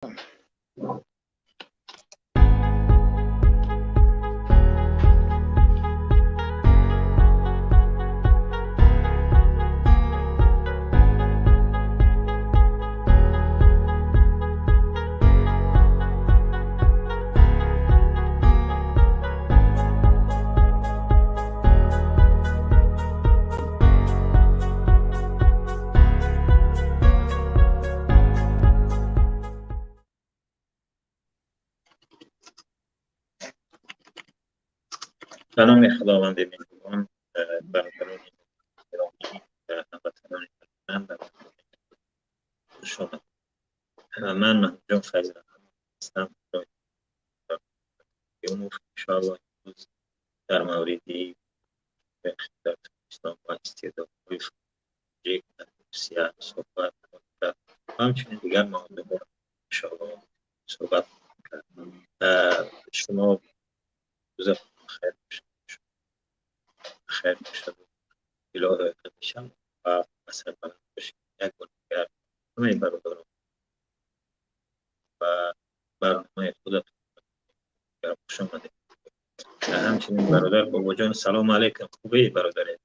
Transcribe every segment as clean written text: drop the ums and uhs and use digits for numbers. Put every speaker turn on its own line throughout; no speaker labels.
به نام خداوند مهربان. برادران گرامی و هموطنان من خوش آمد. من محمودجان فضل هستم. انشاءالله امروز در موردی در تاجیکستان با استعدادهای در روسیه صحبت کرد و همچنین دیگر موضوعات انشاءالله صحبت کرد. شما روز خیر باشد، خیر باشد، الهی همیشه و سربلند باشید. یک بار دیگر همه برادران و برنامه خودتون خوش آمدید. همچنین برادر بابا جان، سلام علیکم. خوبی برادر؟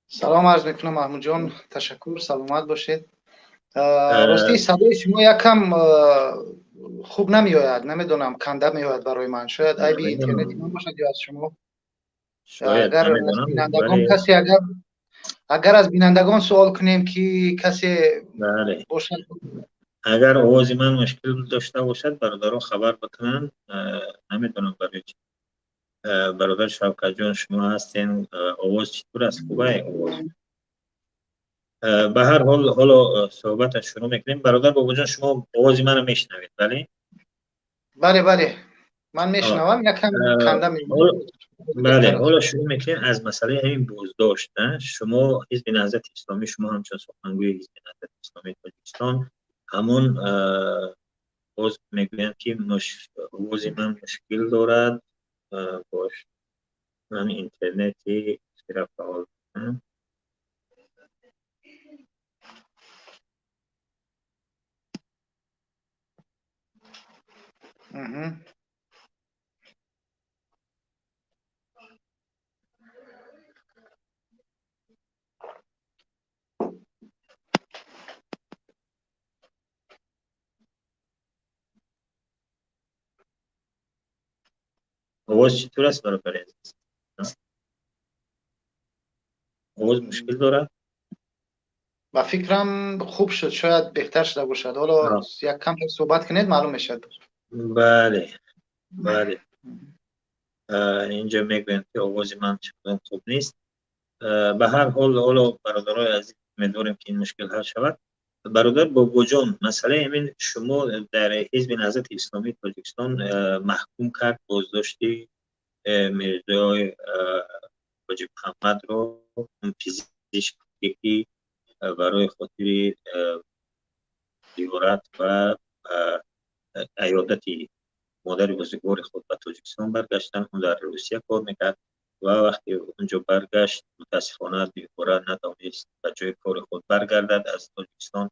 سلام عرض میکنم محمود جان، تشکر، سلامت باشید. راستی صدای شما یکم خوب نمیآید، نمیدونم کنده میآید برای من، شاید عیب اینترنت من باشد یا از شما. اگر از بینندگان کسی اگر از بینندگان سوال کنیم که کسی باشد،
اگر آواز من مشکل داشته باشد برادرها خبر بکنن. نمیدونم برای چی. برادر شوکت جان شما هستین، آواز چطور است؟ خوبه آواز؟ به هر حال حالا صحبت شروع میکنیم. برادر بابا جان شما آواز منو میشنوید؟ بله
بله بله من میشنوم، یکم کنده میاد.
بله حالا شروع میکنیم از مسئله همین بازداشت. شما حزب نهضت اسلامی، شما همچون سخنگوی حزب نهضت اسلامی تاجیکستان، همون باز میگویند که آواز من مشکل دارد، باش من اینترنتی را فعال کنم. آواز چطور است برادر عزیز؟ آواز مشکل دارد؟
با فکرم خوب شد، شاید بهتر شده باشد. حالا یک کم صحبت کنید معلوم میشد.
بله بله اینجا میگویند که آواز من چندان خوب نیست. به هر حال حالا برادرای عزیز امیدواریم که این مشکل حل شود. برادر بابا جان، مسئله همین شما در حزب نهضت اسلامی تاجیکستان محکوم کرد بازداشت میرزای حاجی محمد رو، اون پزشکی که برای خاطر زیارت و عیادت مادر بزرگوار خود به تاجیکستان برگشتن. اون در روسیه کار میکرد و وقتی اونجا برگشت متاسفانه دوباره نتوانست به جای کار خود برگردد از تاجیکستان،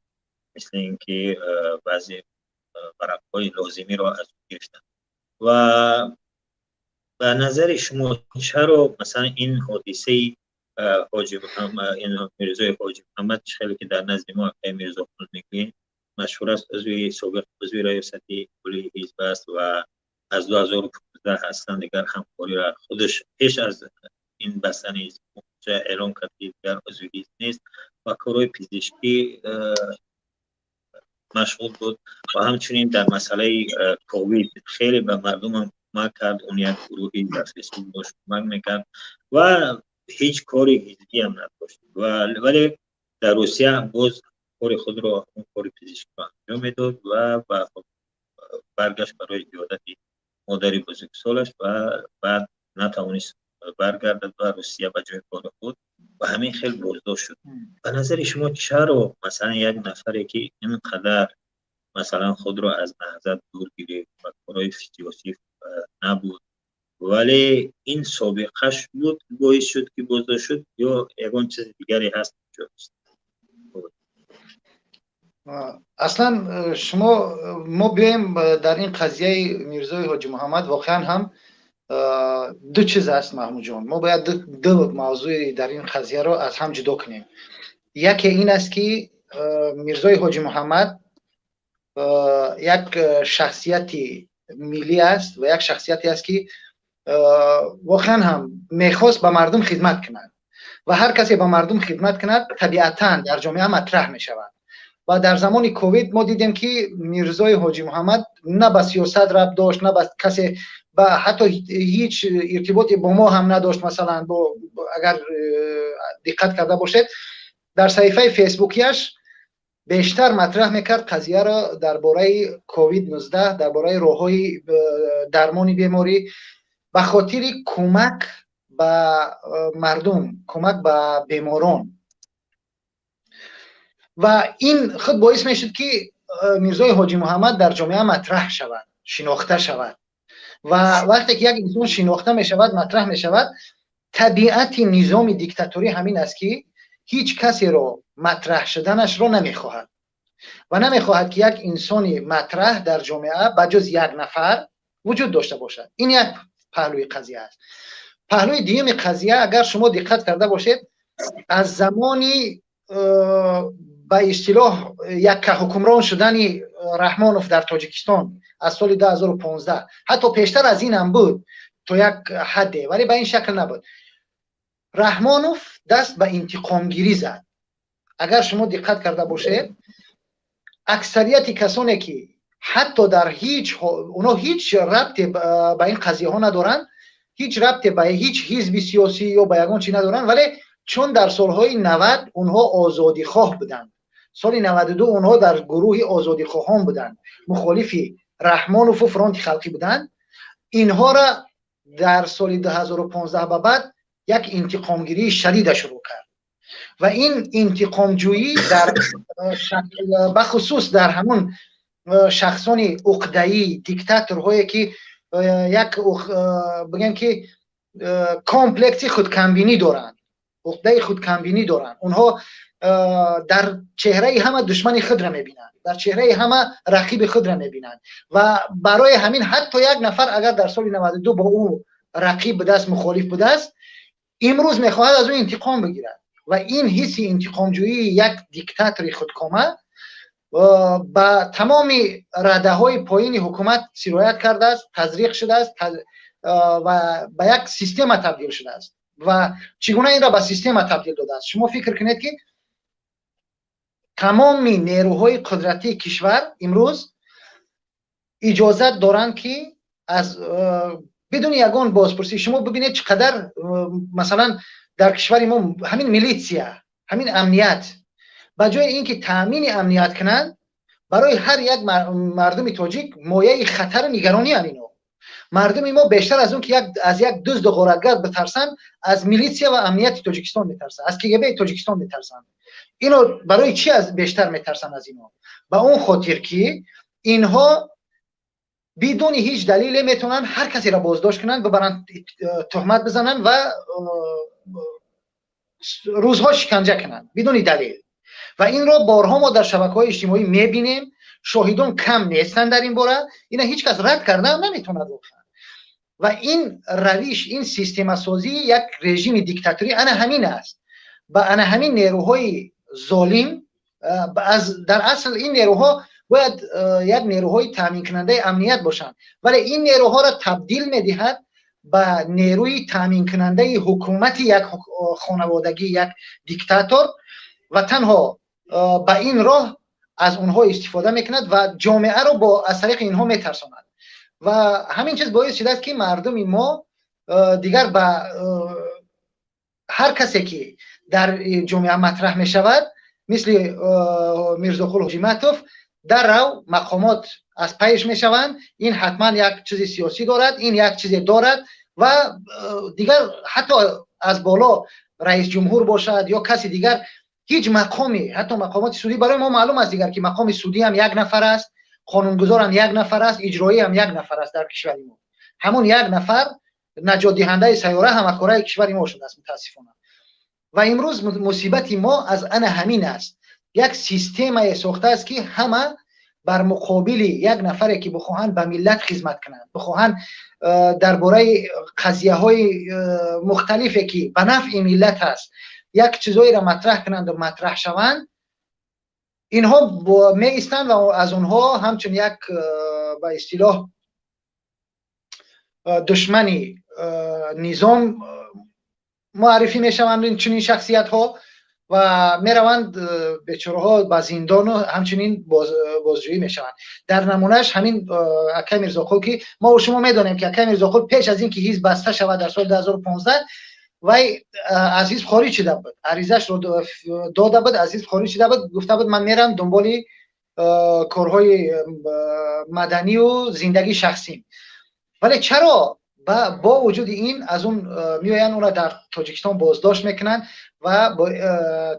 مثل اینکه بعضی ورق‌های لازمی را از او گرفتن. و به نظر شما چرا مثلا این حادثه حاجی محمد، این میرزای حاجی محمد خیلی که در نزد ما میرزا خان میگوییم مشهور است، عضو سابق عضو ریاست کلی حزب است و از 2015 هستن دیگر همکاری را خودش پیش از این بستن حزب اعلام کرد که دیگر عضو حزب نیست و کارهای پزشکی مشغول بود و همچنین در مسئله کووید خیلی به مردم هم کمک کرد. اون یک گروهی در فیسبوک داشت کمک میکرد و هیچ کاری حزبی هم نداشت، ولی در روسیه باز کار خود را، اون کار پزشکی را انجام میداد و برگشت برای عیادت مادر بزرگسالش و بعد نتوانست برگردد و روسیه به جای کار خود و همین خیلی بازداشت شد. به نظر شما چرا مثلا یک نفری که اینقدر مثلا خود را از نهضت دور گرفت و کارهای سیاسی نبود، ولی این سابقهش بود باعث شد که بازداشت شد، یا یگان چیز دیگری هست؟
Аслан шумо, мо биёем дар ин қазияи Мирзои Ҳоҷи Муҳаммад, воқеан ҳам ду чиз аст, Маҳмудҷон. Мо бояд ду мавзӯи дар ин қазияро аз ҳам ҷудо кунем. Яке ин аст, ки Мирзои Ҳоҷи Муҳаммад як шахсияти миллӣ аст ва як шахсияте аст, ки воқеан ҳам мехост ба мардум хидмат кунад, ва ҳар касе ба мардум хидмат кунад, табиатан дар ҷомеа матраҳ мешавад. Ва дар замони ковид мо дидем, ки Мирзои Ҳоҷи Муҳаммад на ба сиёсат рабт дошт, на ба касе, ба ҳатто ҳеҷ иртиботе бо мо ҳам надошт. Масалан, бо агар диққат карда бошед, дар саҳифаи фейсбукияш бештар матраҳ мекард қазияро дар бораи ковид 19, дар бораи роҳҳои дармони беморӣ, ба хотири кӯмак ба мардум, кӯмак ба беморон. Ва ин худ боис мешуд, ки Мирзои Ҳоҷи Муҳаммад дар ҷомеа матраҳ шавад, шинохта шавад. Ва вақте ки як инсон шинохта мешавад, матраҳ мешавад, табиати низоми диктаторӣ ҳамин аст, ки ҳеҷ касеро матраҳ шуданашро намехоҳад ва намехоҳад, ки як инсони матраҳ дар ҷомеа ба ҷуз як нафар вуҷуд дошта бошад. Ин як паҳлӯи қазия аст. Паҳлӯи дуюми қазия, агар шумо диққат карда бошед, аз замони ба истилоҳ якка ҳукмрон шудани Раҳмонов дар Тоҷикистон аз соли 2015, ҳатто пештар аз ин ҳам буд то як ҳадде, вале ба ин шакл набуд, Раҳмонов даст ба интиқомгирӣ зад. Агар шумо диққат карда бошед, аксарияти касоне, ки ҳатто дар ҳеҷ онҳо ҳеҷ рабте ба ин қазияҳо надоранд, ҳеҷ рабте ба ҳеҷ ҳизби сиёсӣ ё ба ягон чӣ надоранд, вале чун дар солҳои 90 онҳо озодихоҳ буданд, соли 92 онҳо дар гурӯҳи озодихоҳон буданд, мухолифи Раҳмонову Фронти халқӣ буданд, инҳоро дар соли 2015 ба баъд як интиқомгирии шадида шурӯъ кард. Ва ин интиқомҷӯӣ дар бахусус дар ҳамун шахсони уқдаӣ, диктаторҳое, ки як бигем, ки комплекси худкамбинӣ доранд, уқдаи худкамбинӣ доранд, онҳо дар чеҳраи ҳама душмани худро мебинанд, дар чеҳраи ҳама рақиби худро мебинанд. Ва барои ҳамин ҳатто як нафар агар дар соли 92 бо ӯ рақиб будааст, мухолиф будааст, имрӯз мехоҳад аз ӯ интиқом бигирад. Ва ин ҳисси интиқомҷӯии як диктатори худкома ба тамоми радаҳои поини ҳукумат сироят кардааст, тазриқ шудааст ва ба як система табдил шудааст. Ва чӣ гуна инро ба система табдил додааст? Шумо фикр кунед, ки тамоми нерӯҳои қудратии кишвар имрӯз иҷозат доранд, ки аз бидуни ягон бозпурсӣ, шумо бибинед, чӣ қадар, масалан, дар кишвари мо ҳамин милитсия, ҳамин амният ба ҷои ин ки таъмини амният кунанд, барои ҳар як мардуми тоҷик мояи хатару нигарониянд ино. Мардуми мо бештар аз он ки аз як дузду ғоратгар битарсанд, аз милитсия ва амнияти Тоҷикистон метарсанд, аз КГБ Тоҷикистон метарсанд. Ино барои чӣ аз бештар метарсанд аз ино? Ба он хотир, ки инҳо бидуни ҳеҷ далеле метавонанд ҳар касеро боздошт кунанд, бибаранд, туҳмат бизананд ва рӯзҳо шиканҷа кунанд бидуни далел. Ва инро борҳо мо дар шабакаҳои иҷтимоӣ мебинем, шоҳидон кам нестанд дар ин бора, ина ҳеҷ кас рад карда наметавонад воқеан. Ва ин равиш, ин системасозии як режими диктаторӣ ана ҳамин аст. Ба ана ҳамин нерӯҳои золим, дар асл ин нерӯҳо бояд як нерӯҳои таъминкунандаи амният бошанд, вале ин нерӯҳоро табдил медиҳад ба нерӯи таъминкунандаи ҳукумати як хонаводагӣ, як диктатор, ва танҳо ба ин роҳ аз онҳо истифода мекунад ва ҷомеаро бо аз тариқи инҳо метарсонад. Ва ҳамин чиз боис шудааст, ки мардуми мо дигар ба ҳар касе, ки дар ҷомеа матраҳ мешавад, мисли Мирзоқул Ҳоҷиматов, даррав мақомот аз пайш мешаванд, ин ҳатман як чизи сиёсӣ дорад, ин як чизе дорад. Ва дигар ҳатто аз боло раисҷумҳур бошад ё каси дигар, ҳеҷ мақоме, ҳатто мақомоти судӣ, барои мо маълум аст дигар, ки мақоми судӣ ҳам як нафар аст, қонунгузорам як нафар аст, иҷроӣ ҳам як нафар аст. Дар кишвари мо ҳамон як нафар наҷотдиҳандаи сайёра, ҳамакораи кишвари мо шудааст, мутаассифона. Ва имрӯз мусибати мо аз ана ҳамин аст. Як системае сохтааст, ки ҳама бар муқобили як нафаре, ки бихоҳанд ба миллат хизмат кунанд, бихоҳанд дар бораи қазияҳои мухталифе, ки ба нафъи миллат аст, як чизоеро матраҳ кунанду матраҳ шаванд, инҳо меистанд ва аз онҳо ҳамчун як ба истилоҳ душмани низом муаррифӣ мешаванд чунин шахсиятҳо ва мераванд бечораҳо ба зиндону ҳамчунин бозҷӯӣ мешаванд. Дар намунааш ҳамин акай Мирзоқул, ки мо шумо медонем, ки акай Мирзоқул пеш аз ин ки ҳизб баста шавад дар соли 2015, вай аз ҳизб хориҷ шуда буд, аризашро дода буд, аз ҳизб хориҷ шуда буд, гуфта буд: «Ман мерам дунболи корҳои маданию зиндагии шахсим». Вале чаро бо вуҷуди ин аз он меоянд, ӯро дар Тоҷикистон боздошт мекунанд ва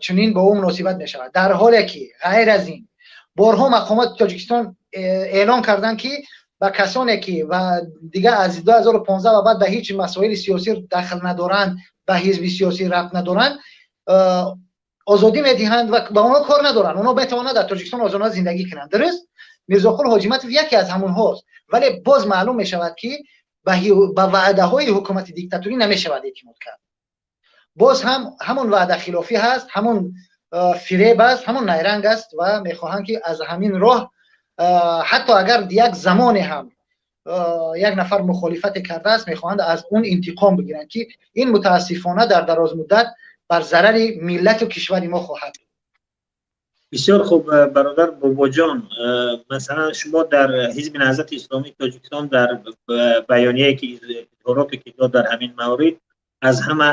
чунин бо ӯ муносибат мешавад, дар ҳоле ки ғайр аз ин борҳо мақомоти Тоҷикистон эълон карданд, ки ба касоне, ки ва дигар аз 2015 ва баъд ба ҳеҷ масоили сиёсӣ дахл надоранд, ба ҳизби сиёсӣ рабт надоранд, озодӣ медиҳанд ва ба онҳо кор надоранд, онҳо метавонанд дар Тоҷикистон озодона зиндагӣ кунанд. Дуруст, Мирзоқул Ҳоҷиматов яке аз ҳамонҳост, вале боз маълум мешавад, ки ба ваъдаҳои ҳукумати диктаторӣ намешавад эътимод кард. Боз ҳам ҳамон ваъдахилофӣ ҳаст, ҳамон фиреб аст, ҳамон найранг аст ва мехоҳанд, ки аз ҳамин роҳ, ҳатто агар як замоне ҳам як нафар мухолифате кардааст, мехоҳанд аз он интиқом бигиранд, ки ин мутаассифона дар дарозмуддат бар зарари миллату кишвари мо хоҳад.
Бисёр хуб, бародар Бобоҷон. Масалан, шумо дар Ҳизби Наҳзати Исломии Тоҷикистон дар баёнияе, ки изҳороте ки дод дар ҳамин маврид, аз ҳама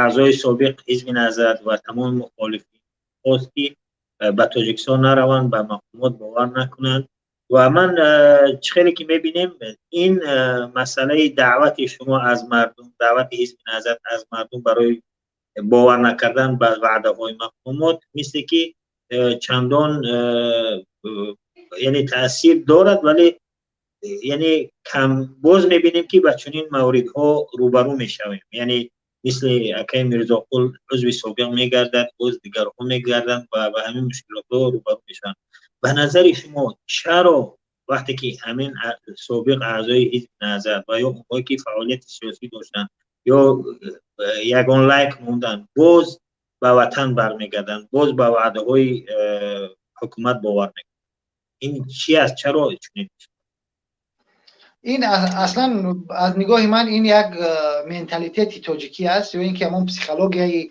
аъзои собиқ Ҳизби Наҳзат ва тамоми мухолифин хост, ки ба Тоҷикистон нараванд, ба мақомот бовар накунанд. Ва ман чӣ хеле ки мебинем, ин масъалаи даъвати шумо аз мардум, даъвати Ҳизби Наҳзат аз мардум барои бовар накардан ба ваъдаҳои мақомот, мисле ки чандон, яъне, таъсир дорад, вале, яъне, кам. Боз мебинем, ки ба чунин мавридҳо рӯбарӯ мешавем, яъне мисли акаи Мирзоқул узви собиқ мегардад, боз дигарҳо мегарданд ва ба ҳамин мушкилотҳо рӯбарӯ мешаванд. Ба назари шумо, чаро вақте ки ҳамин собиқ аъзои Ҳизби Наҳзат ва ё онҳое ки фаъолияти сиёсӣ доштанд ё ягон лайк монданд, боз ба ватан бармегарданд, боз ба ваъдаҳои ҳукумат бовар мекунанд? Ин чи аст? Чаро чунин?
Ин аслан аз нигоҳи ман ин як менталитети тоҷикӣ аст ё ин ки ҳамон психологияи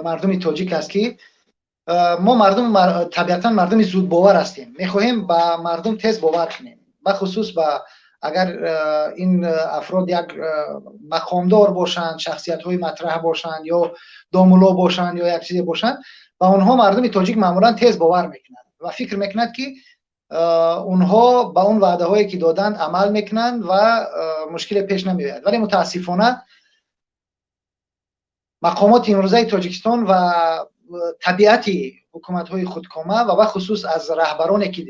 мардуми тоҷик аст, ки мо мардум табиатан мардуми зудбовар ҳастем, мехоҳем ба мардум тез бовар кунем, бахусус ба агар ин афрод як мақомдор бошанд, шахсиятҳои матраҳ бошанд ё домулло бошанд ё як чизе бошанд, ба онҳо мардуми тоҷик маъмулан тез бовар мекунанд ва фикр мекунад, ки онҳо ба он ваъдаҳое, ки доданд, амал мекунанд ва мушкиле пеш намеояд. Вале мутаассифона мақомоти имрӯзаи Тоҷикистон ва табиати ҳукуматҳои худкома ва бахусус аз раҳбароне, ки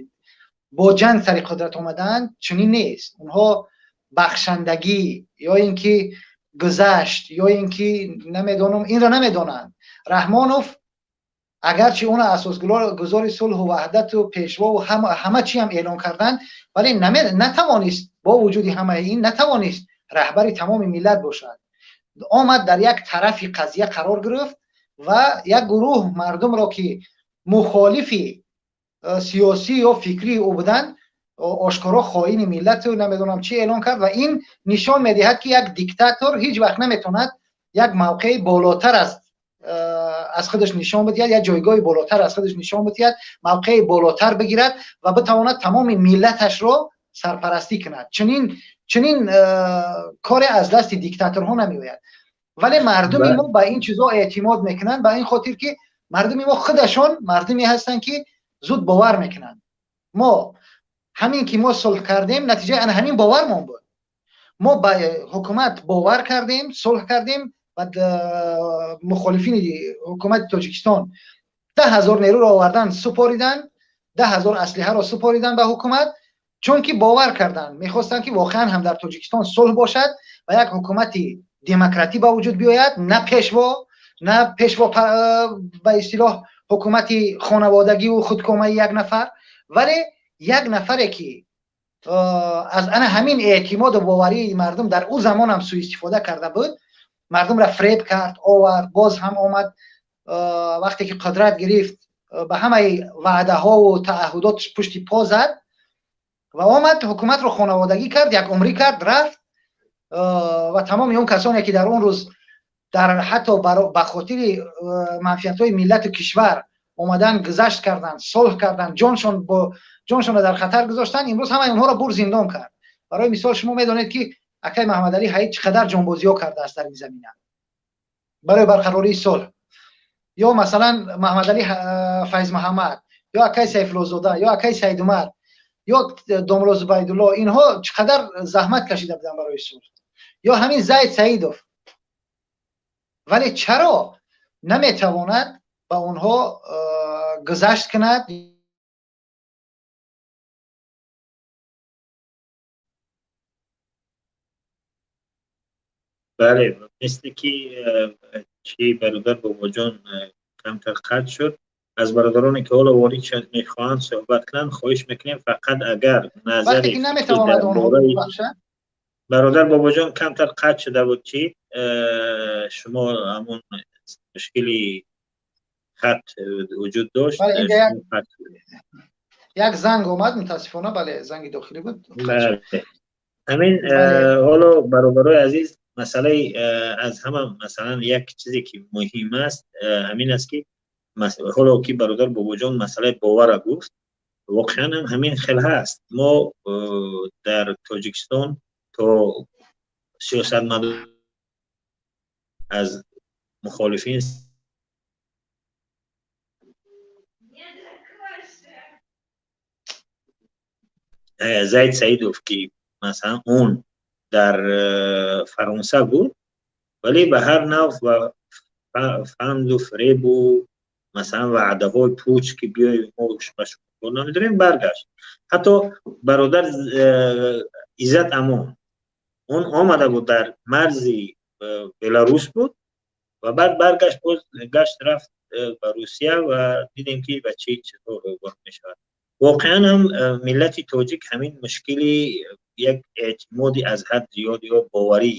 бо ҷанг сари қудрат омадаанд, чунин нест. Онҳо бахшандагӣ ё ин ки гузашт ё ин ки намедонам, инро намедонанд. Раҳмонов, агарчи ӯна асосгузори сулҳу ваҳдату пешвову ҳама чи ҳам эълон карданд, вале натавонист, бо вуҷуди ҳамаи ин натавонист раҳбари тамоми миллат бошад. Омад, дар як тарафи қазия қарор гирифт ва як гурӯҳ мардумро, ки мухолифи сиёсӣ ё фикрии ӯ буданд, ошкоро хоини миллату намедонам чӣ эълон кард. Ва ин нишон медиҳад, ки як диктатор ҳеҷ вақт наметавонад як мавқеи болотар аз худаш нишон бидиҳад, як ҷойгоҳи болотар аз худаш нишон бидиҳад, мавқеи болотар бигирад ва битавонад тамоми миллаташро сарпарастӣ кунад. Чунин коре аз дасти диктаторҳо намеояд. Вале мардуми мо ба ин чизҳо эътимод мекунанд, ба ин хотир ки мардуми мо худашон мардуме ҳастанд, ки зуд бовар мекунанд. Мо ҳамин ки мо сулҳ кардем, натиҷаи ана ҳамин бовармон буд. Мо ба ҳукумат бовар кардем, сулҳ кардем ва мухолифини ҳукумати Тоҷикистон 10 000 нерӯро овардан супоридан, 10 000 аслиҳаро супоридан ба ҳукумат, чунки бовар карданд, мехостанд, ки воқеан ҳам дар Тоҷикистон сулҳ бошад ва як ҳукумати демократӣ ба вуҷуд биёяд, на пешво, на пешво ба истилоҳ. Ҳукумати хонаводагиву худкомаи як нафар, вале як нафаре ки аз ана ҳамин эътимоду боварии мардум дар ӯ замон ҳам суистифода карда буд, мардумра фреб кард, овард, боз ҳам омад, вақте ки қудрат гирифт, ба ҳамаи ваъдаҳову таъаҳҳудоташ пушти по зад ва омад, ҳукуматро хонаводагӣ кард, як умрӣ кард, рафт. Ва тамоми он касоне ки дар он рӯз дар ҳатто ба хотири манфиатҳои миллату кишвар омадан, гузашт карданд, сулҳ карданд, ҷоншонро дар хатар гузоштанд, имрӯз ҳамаи онҳоро бур зиндон кард. Барои мисол, шумо медонед, ки акай Маҳаммадалӣ Ҳаид чӣ қадар ҷонбозиҳо кардааст дар ин замина барои барқарории сулҳ, ё масалан Маҳаммадалӣ Файзмуҳаммад, ё акай Сайфуллозода, ё акай Саидумар, ё домулло Зубайдулло. Инҳо чӣ қадар заҳмат кашида буданд барои сулҳ, ё ҳамин Зайд Саидов. Вале чаро наметавонад ба онҳо гузашт кунад?
Бале, мисли ки чи бародар Бобоҷон камтар қатъ шуд. Аз бародароне ки ҳоло ворид мехоҳанд суҳбат кунанд, хоҳиш мекунем, фақат агар назари
Вақте ки наметавонад онҳо бибахшад.
Бародар Бобоҷон, камтар қатъ шуда буд, чи шумо ҳамон мушкили хат вуҷуд дошт.
Як занг омад, мутаассифона. Бале, занги дохилӣ буд.
Ҳамин ҳоло, бародарои азиз, масъалаи аз ҳама, масалан, як чизе ки муҳим аст, ҳамин аст, ки ҳоло ки бародар Бобоҷон масъалаи бовара гуфт, воқеан ҳам ҳамин хел ҳаст. Мо дар Тоҷикистон то сиёсатмадор аз мухолифин Зайд Саидов, ки масалан он дар Фаронса буд, вале ба ҳар нав ва фанду фребу, масалан, ваъдаҳои пуч, ки биёй, мо ба шумо кор намедорем, баргашт. Ҳатто бародар Иззат Амон, он омада буд, дар марзи Беларус буд ва баъд баргашт, боз гашт, рафт ба Русия ва дидем, ки ба чӣ чизҳо рӯбарӯ мешавад. Воқеан ҳам миллати тоҷик ҳамин мушкили як эътимоди аз ҳад зиёд ё боварӣ,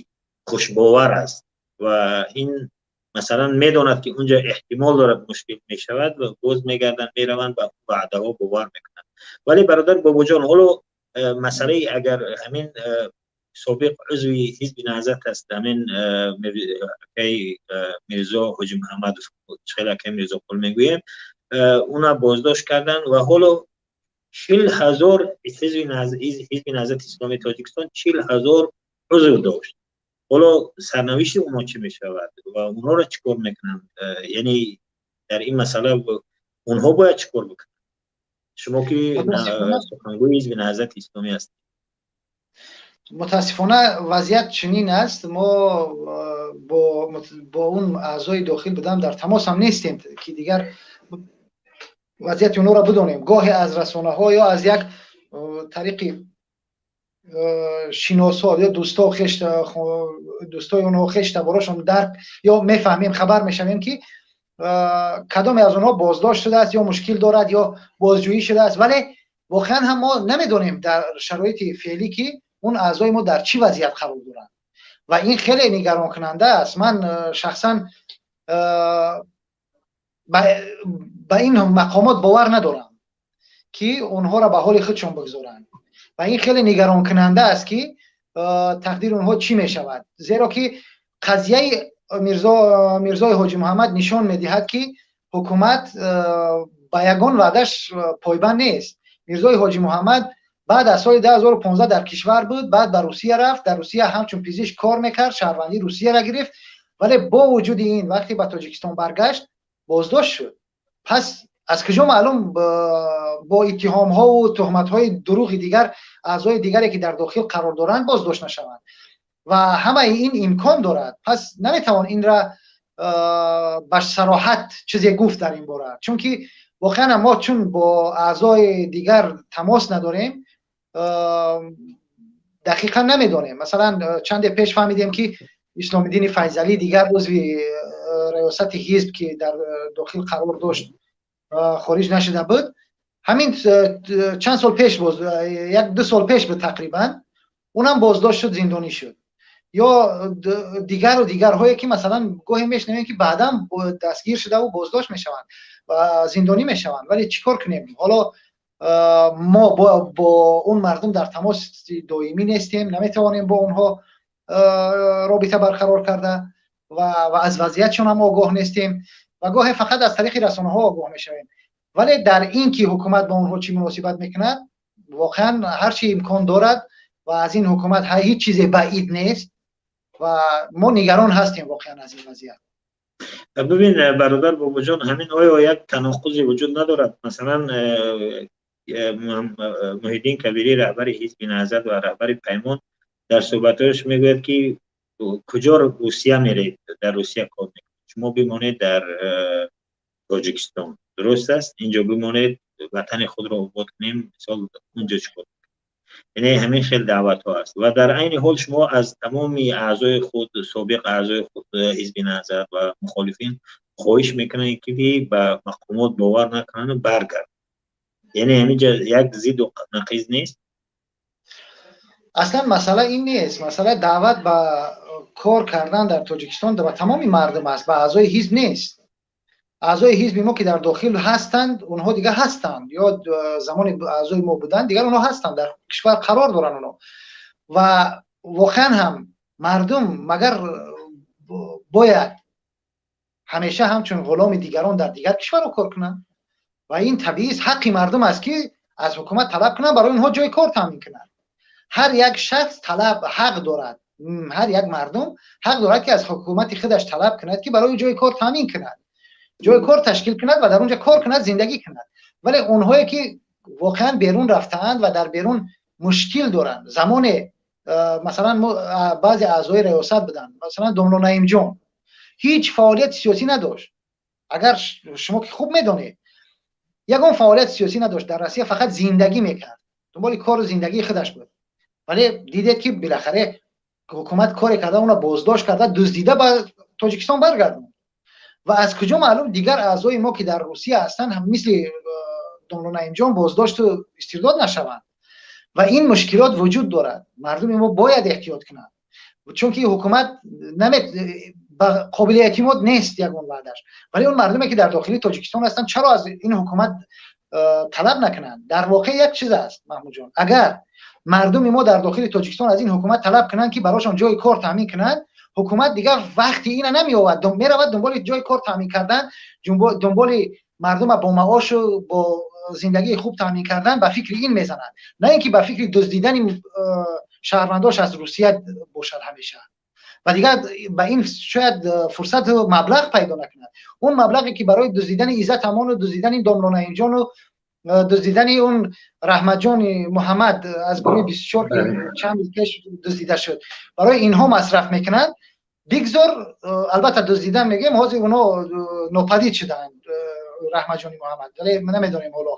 хушбовар аст ва ин, масалан, медонад, ки унҷо эҳтимол дорад мушкил мешавад ва боз мегарданд, мераванд, ба ваъдаҳо бовар мекунанд. Вале, бародар Бобоҷон, ҳоло масъалаи агар ҳамин собиқ узви Ҳизби Наҳзат аст, ҳамин акай Мирзо Ҳоҷи Муҳаммадов, хеле акай Мирзоқул мегӯем, уна боздошт карданд ва ҳоло 40 0 Ҳизби Наҳзати Исломии Тоҷикистон 40 0 узв дошт. Ҳоло сарнавишти онҳо чӣ мешавад ва онҳоро чӣ кор мекунанд? Яъне дар ин масъала онҳо бояд чӣ кор бикунанд? Шумо ки сухангӯи Ҳизби Наҳзати Исломӣ ҳастед.
Мутаассифона, вазъият чунин аст. Мо бо он аъзои дохил будам дар тамос ҳам нестем, ки дигар вазъияти онҳоро бидонем. Гоҳе аз расонаҳо ё аз як тариқи шиносҳо ё дӯстҳо, дӯстои онҳо, хештаборошон дарк ё мефаҳмем, хабар мешавем, ки кадоме аз онҳо боздошт шудааст ё мушкил дорад ё бозҷӯӣ шудааст. Вале воқеан ҳам мо намедонем дар шароити феълӣ, ки он аъзои мо дар чӣ вазъият қарор доранд ва ин хеле нигаронкунанда аст. Ман шахсан ба ин мақомот бовар надорам, ки онҳоро ба ҳоли худшон бигзоранд, ва ин хеле нигаронкунанда аст, ки тақдири онҳо чӣ мешавад, зеро ки қазияи Мирзои Ҳоҷи Муҳаммад нишон медиҳад, ки ҳукумат ба ягон ваъдаш пойбанд нест. Мирзои Ҳоҷи Муҳаммад баъд аз соли 2015 дар кишвар буд, баъд ба Русия рафт, дар Русия ҳамчун пизишк кор мекард, шаҳрвандии Русияро гирифт, вале бо вуҷуди ин, вақте ба Тоҷикистон баргашт, боздошт шуд. Пас аз куҷо маълум, бо иттиҳомҳову туҳматҳои дурӯғи дигар аъзои дигаре, ки дар дохил қарор доранд, боздошт нашаванд? Ва ҳамаи ин имкон дорад. Пас наметавон инра ба сароҳат чизе гуфт дар ин бора, чунки воқеан мо чун бо аъзои дигар тамос надорем, дақиқан намедонем. Масалан, чанде пеш фаҳмидем, ки Исломиддини Файзалӣ, дигар узви раёсати ҳизб, ки дар дохил қарор дошт. Хориҷ нашуда буд. Ҳамин чанд сол пеш, боз як ду сол пеш буд тақрибан, унам боздошт шуд, зиндонӣ шуд. Ё дигару дигарҳое, ки масалан гоҳе мешунавем, ки баъдан дастгир шудаву боздошт мешаванд ва зиндонӣ мешаванд. Вале чӣ кор кунем? Ҳоло мо бо он мардум дар тамоси доимӣ нестем, наметавонем бо онҳо робита барқарор карда ва аз вазъиятшон ҳам огоҳ нестем ва гоҳе фақат аз тариқи расонаҳо огоҳ мешавем. Вале дар ин ки ҳукумат бо онҳо чӣ муносибат мекунад, воқеан ҳар чӣ имкон дорад ва аз ин ҳукумат ҳеҷ чизе баид нест ва мо нигарон ҳастем воқеан аз ин вазъият.
Бибин, бародар Бобоҷон, ҳамин оё як таноқузе вуҷуд надорад? Масалан, Муҳиддин Кабирӣ, раҳбари Ҳизби Наҳзат ва раҳбари Паймон, дар суҳбатҳояш мегӯяд, ки куҷо Русия меред, дар Русия кор мекунед, шумо бимонед дар Тоҷикистон, дуруст аст, инҷо бимонед, ватани худро обод кунем. Мисол, унҷо чӣ кор? Яъне ҳамин хел даъватҳо аст ва дар айни ҳол шумо аз тамоми аъзои худ, собиқ аъзои худ, Ҳизби Наҳзат ва мухолифин хоҳиш мекунанд, ки ба мақомот бовар накунанду баргарданд. Яъне ҳаминҷа як зидду нақиз нест?
Аслан масъала ин нест. Масъала даъват ба кор кардан дар Тоҷикистон ба тамоми мардум аст, ба аъзои ҳизб нест. Аъзои ҳизби мо, ки дар дохил ҳастанд, онҳо дигар ҳастанд ё замони аъзои мо буданд, дигар онҳо ҳастанд, дар кишвар қарор доранд онҳо. Ва воқеан ҳам мардум магар бояд ҳамеша ҳамчун ғуломи дигарон дар дигар кишварҳо кор кунанд? Ва ин табиист, ҳаққи мардум аст, ки аз ҳукумат талаб кунанд, барои онҳо ҷои кор таъмин кунанд. Ҳар як шахс талаб ҳақ дорад, ҳар як мардум ҳақ дорад, ки аз ҳукумати худаш талаб кунад, ки барои ҷои кор таъмин кунад, ҷои кор ташкил кунад ва дар он ҷо кор кунад, зиндагӣ кунад. Вале онҳое, ки воқеан берун рафтаанд ва дар берун мушкил доранд, замоне масалан баъзе аъзои риёсат буданд, масалан домло Наимҷон ҳеҷ фаъолияти сиёсӣ надошт. Агар шумо ки хуб медонед, ягон фаъолияти сиёсӣ надошт дар Россия, фақат зиндагӣ мекард, дунболи кору зиндагии худаш буд. Вале дидед, ки билахаре ҳукумат коре карда, онро боздошт карда, дуздида ба Тоҷикистон баргардонд. Ва аз куҷо маълум, дигар аъзои мо, ки дар Русия ҳастанд, мисли домло Наимҷон боздошту истирдод нашаванд? Ва ин мушкилот вуҷуд дорад. Мардуми мо бояд эҳтиёт кунанд, чунки ҳукумат ба қобили эътимод нест ягон ваъдаш. Вале он мардуме, ки дар дохили Тоҷикистон ҳастанд, чаро аз ин ҳукумат талаб накунанд? Дар воқеъ як чиз аст, Маҳмудҷон: агар мардуми мо дар дохили Тоҷикистон аз ин ҳукумат талаб кунанд, ки барошон ҷои кор таъмин кунанд, ҳукумат дигар вақти ина намеёвад, меравад дунболи ҷои кор таъмин кардан, дунболи мардума бо маошу бо зиндагии хуб таъмин кардан ба фикри ин мезанад, на ин ки ба фикри дуздидани шаҳрвандош аз Русия бошад ҳамеша. Ва дигар ба ин шояд фурсату маблағ пайдо накунад. Он маблағе, ки барои дуздидани Иззат Амону, дуздидани домло Наимҷону, дуздидани он Раҳматҷони Муҳаммад аз гурӯҳи 24, ки чанд рӯз пеш дуздида шуд, барои инҳо масраф мекунанд, бигзор. Албатта, дуздидан мегӯем, ҳозир онҳо нопадид шудаанд, Раҳматҷони Муҳаммад, вале намедонем ҳоло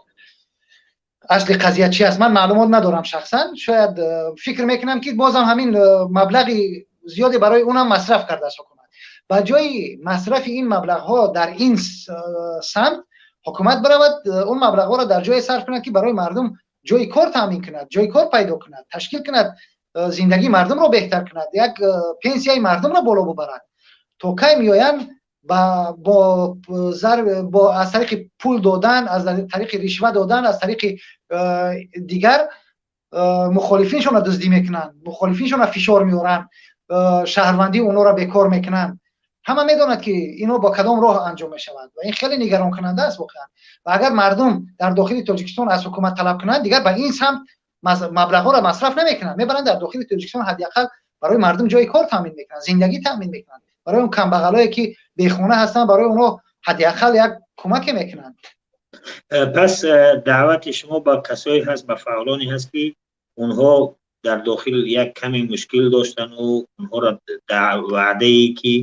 асли қазия чи аст, ман маълумот надорам шахсан. Шояд, фикр мекунам, ки бозам ҳамин маблағи зиёде барои унам масраф кардааст ҳукумат. Ба ҷои масрафи ин маблағҳо дар ин самт, ҳукумат биравад, он маблағҳоро дар ҷое сарф кунад, ки барои мардум ҷои кор таъмин кунад, ҷои кор пайдо кунад, ташкил кунад, зиндагии мардумро беҳтар кунад, як пенсияи мардумро боло бубарад. То кай меоянд бо аз тариқи пул додан, аз тариқи ришва додан, аз тариқи дигар мухолифиншонро дуздӣ мекунанд, мухолифиншонро фишор меоранд, шаҳрвандии онҳоро бекор мекунанд? Ҳама медонад, ки ино бо кадом роҳ анҷом мешавад ва ин хеле нигаронкунанда аст воқеан. Ва агар мардум дар дохили Тоҷикистон аз ҳукумат талаб кунанд, дигар ба ин самт маблағҳоро масраф намекунанд, мебаранд, дар дохили Тоҷикистон ҳадди ақал барои мардум ҷои кор таъмин мекунанд, зиндагӣ таъмин мекунанд, барои он камбағалое, ки бехона ҳастанд, барои онҳо ҳадди ақал як кӯмаке мекунанд.
Пас даъвати шумо ба касое ҳаст, ба фаъолоне ҳаст, ки онҳо дар дохил як каме мушкил доштану онҳоро ваъдае, ки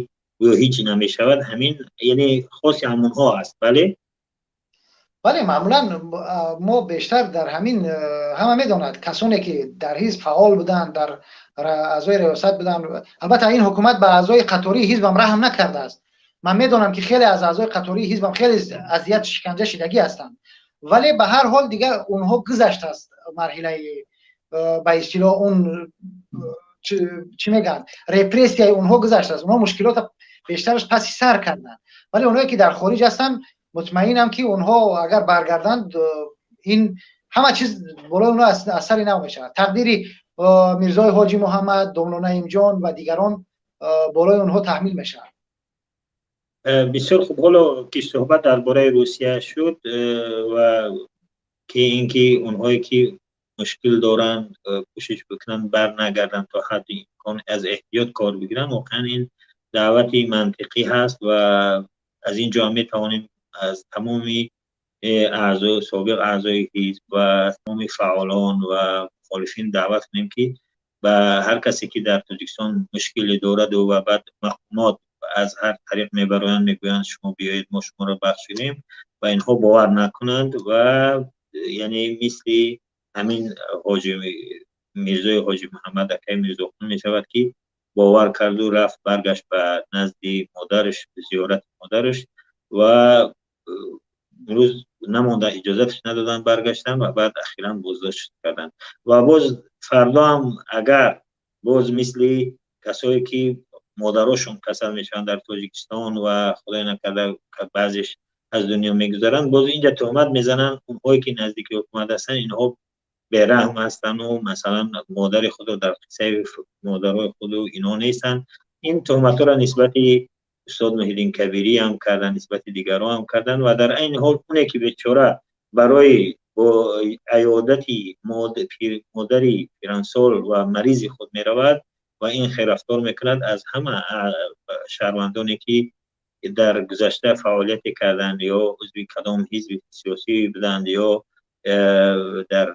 гӯё ҳеҷ намешавад, ҳамин яъне хоси ҳамонҳо аст, бале?
Бале, маъмулан мо бештар дар ҳамин, ҳама медонад, касоне, ки дар ҳизб фаъол буданд, дар аъзои риёсат буданд. Албатта, ин ҳукумат ба аъзои қатории ҳизбам раҳм накардааст. Ман медонам, ки хеле аз аъзои қатории ҳизбам хеле азият, шиканҷа шидагӣ ҳастанд, вале ба ҳар ҳол дигар онҳо гузаштааст марҳилаи, ба истилоҳ, он чӣ мегӯянд, репрессияи онҳо гузаштааст. Онҳо мушкилота бештараш паси сар карданд, вале онҳое ки дар хориҷ ҳастанд, мутмаинам, ки онҳо агар баргарданд, ин ҳама чиз болои онҳо аз сари нав мешавад. Тақдири Мирзои Ҳоҷи Муҳаммад, домло Наимҷон ва дигарон болои онҳо таҳмил мешавад.
Бисёр хуб. Ҳоло ки суҳбат дар бораи Русия шуд ва ки инки онҳое ки мушкил доранд, кӯшиш бикунанд бар нагарданд, то ҳадди имкон аз эҳтиёт кор бигиранд, воқеан ин даъвати мантиқӣ ҳаст ва аз ин ҷо метавонем аз тамоми аъзо, собиқ аъзои ҳизб ва аз тамоми фаъолон ва мухолифин даъват кунем, ки ба ҳар касе ки дар Тоҷикистон мушкиле дораду ва баъд мақомот аз ҳар тариқ мебароянд, мегӯянд: «Шумо биёед, мо шуморо бахшидем», ва инҳо бовар накунанд ва яъне мисли ҳамин ҳоҷи Мирзои Ҳоҷи Муҳаммад, акаи Мирзоқул мешавад, ки бовар карду рафт, баргашт ба назди модараш, зиёрати модараш, ва имрӯз намонда, иҷозаташ надоданд баргаштан ва баъд ахиран боздошт карданд. Ва боз фардо ҳам агар боз мисли касое ки модарошон касал мешаванд дар Тоҷикистон ва худои накарда баъзеш аз дунё мегузаранд, боз инҷа туҳмат мезананд онҳое ки наздики ҳукумат ҳастанд, инҳо бераҳм ҳастанду масалан модари худро дар қиссаи модарои худу инҳо нестанд. Ин туҳматҳоро нисбати устод Муҳиддин Кабирӣ ҳам карданд, нисбати дигарон ҳам карданд. Ва дар айни ҳол оне ки бечора барои бо аёдати модари пирансол ва маризи худ меравад ва ин хел рафтор мекунад, аз ҳама шаҳрвандоне ки дар гузашта фаъолияте карданд ё узви кадом ҳизби сиёсӣ буданд ё дар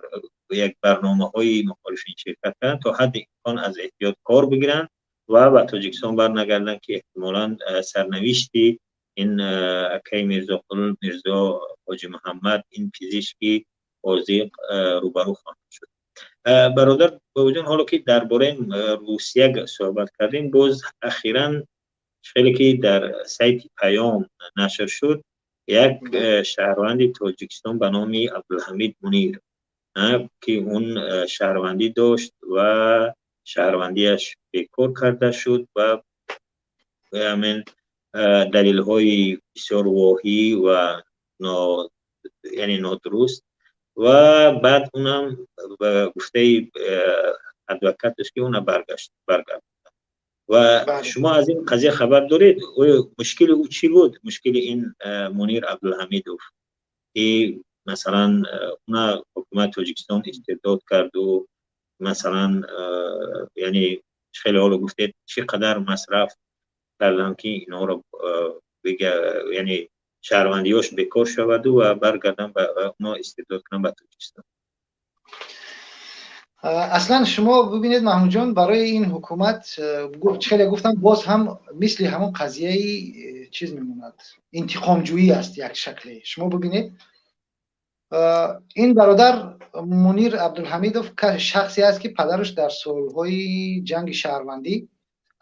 як барномаҳои мухолифин ширкат карданд, то ҳадди имкон аз эҳтиёт кор бигиранд ва ба Тоҷикистон барнагарданд, ки эҳтимолан сарнавишти ин акаи Мирзоқул, Мирзо Ҳоҷи Муҳаммад, ин пизишки ҳозиқ, рӯбарӯ хоҳанд шуд. Бародар Бобоҷон, ҳоло ки дар бораи Русия суҳбат кардем, боз ахиран хеле ки дар сайти Паём нашр шуд, як шаҳрванди Тоҷикистон ба номи Абдулҳамид Мунир, ки он шаҳрвандӣ дошт ва шаҳрвандиаш бекор карда шуд ва ҳамин далелҳои бисёр воҳӣ ва яъне нодуруст, ва баъд унам ба гуфтаи адвокаташ, ки уна баргашт баргардонданд. Ва шумо аз ин қазия хабар доред? Оё мушкили ӯ чӣ буд, мушкили ин Мунир Абдулҳамидов, ки масалан уна ҳукумати Тоҷикистон истирдод карду масалан, яъне хеле ҳоло гуфтед, чӣ қадар масраф карданд, ки инҳоро, яъне шаҳрвандиёш бекор шаваду ва баргарданд, уно истирдод кунанд ба Тоҷикистон?
Аслан шумо бибинед, Маҳмудҷон, барои ин ҳукумат, хеле гуфтам, боз ҳам мисли ҳамон қазияи чиз мемонад, интиқомҷӯӣ аст як шакле. Шумо бибинед, ин бародар Мунир Абдулҳамидов шахсе аст, ки падараш дар солҳои ҷанги шаҳрвандӣ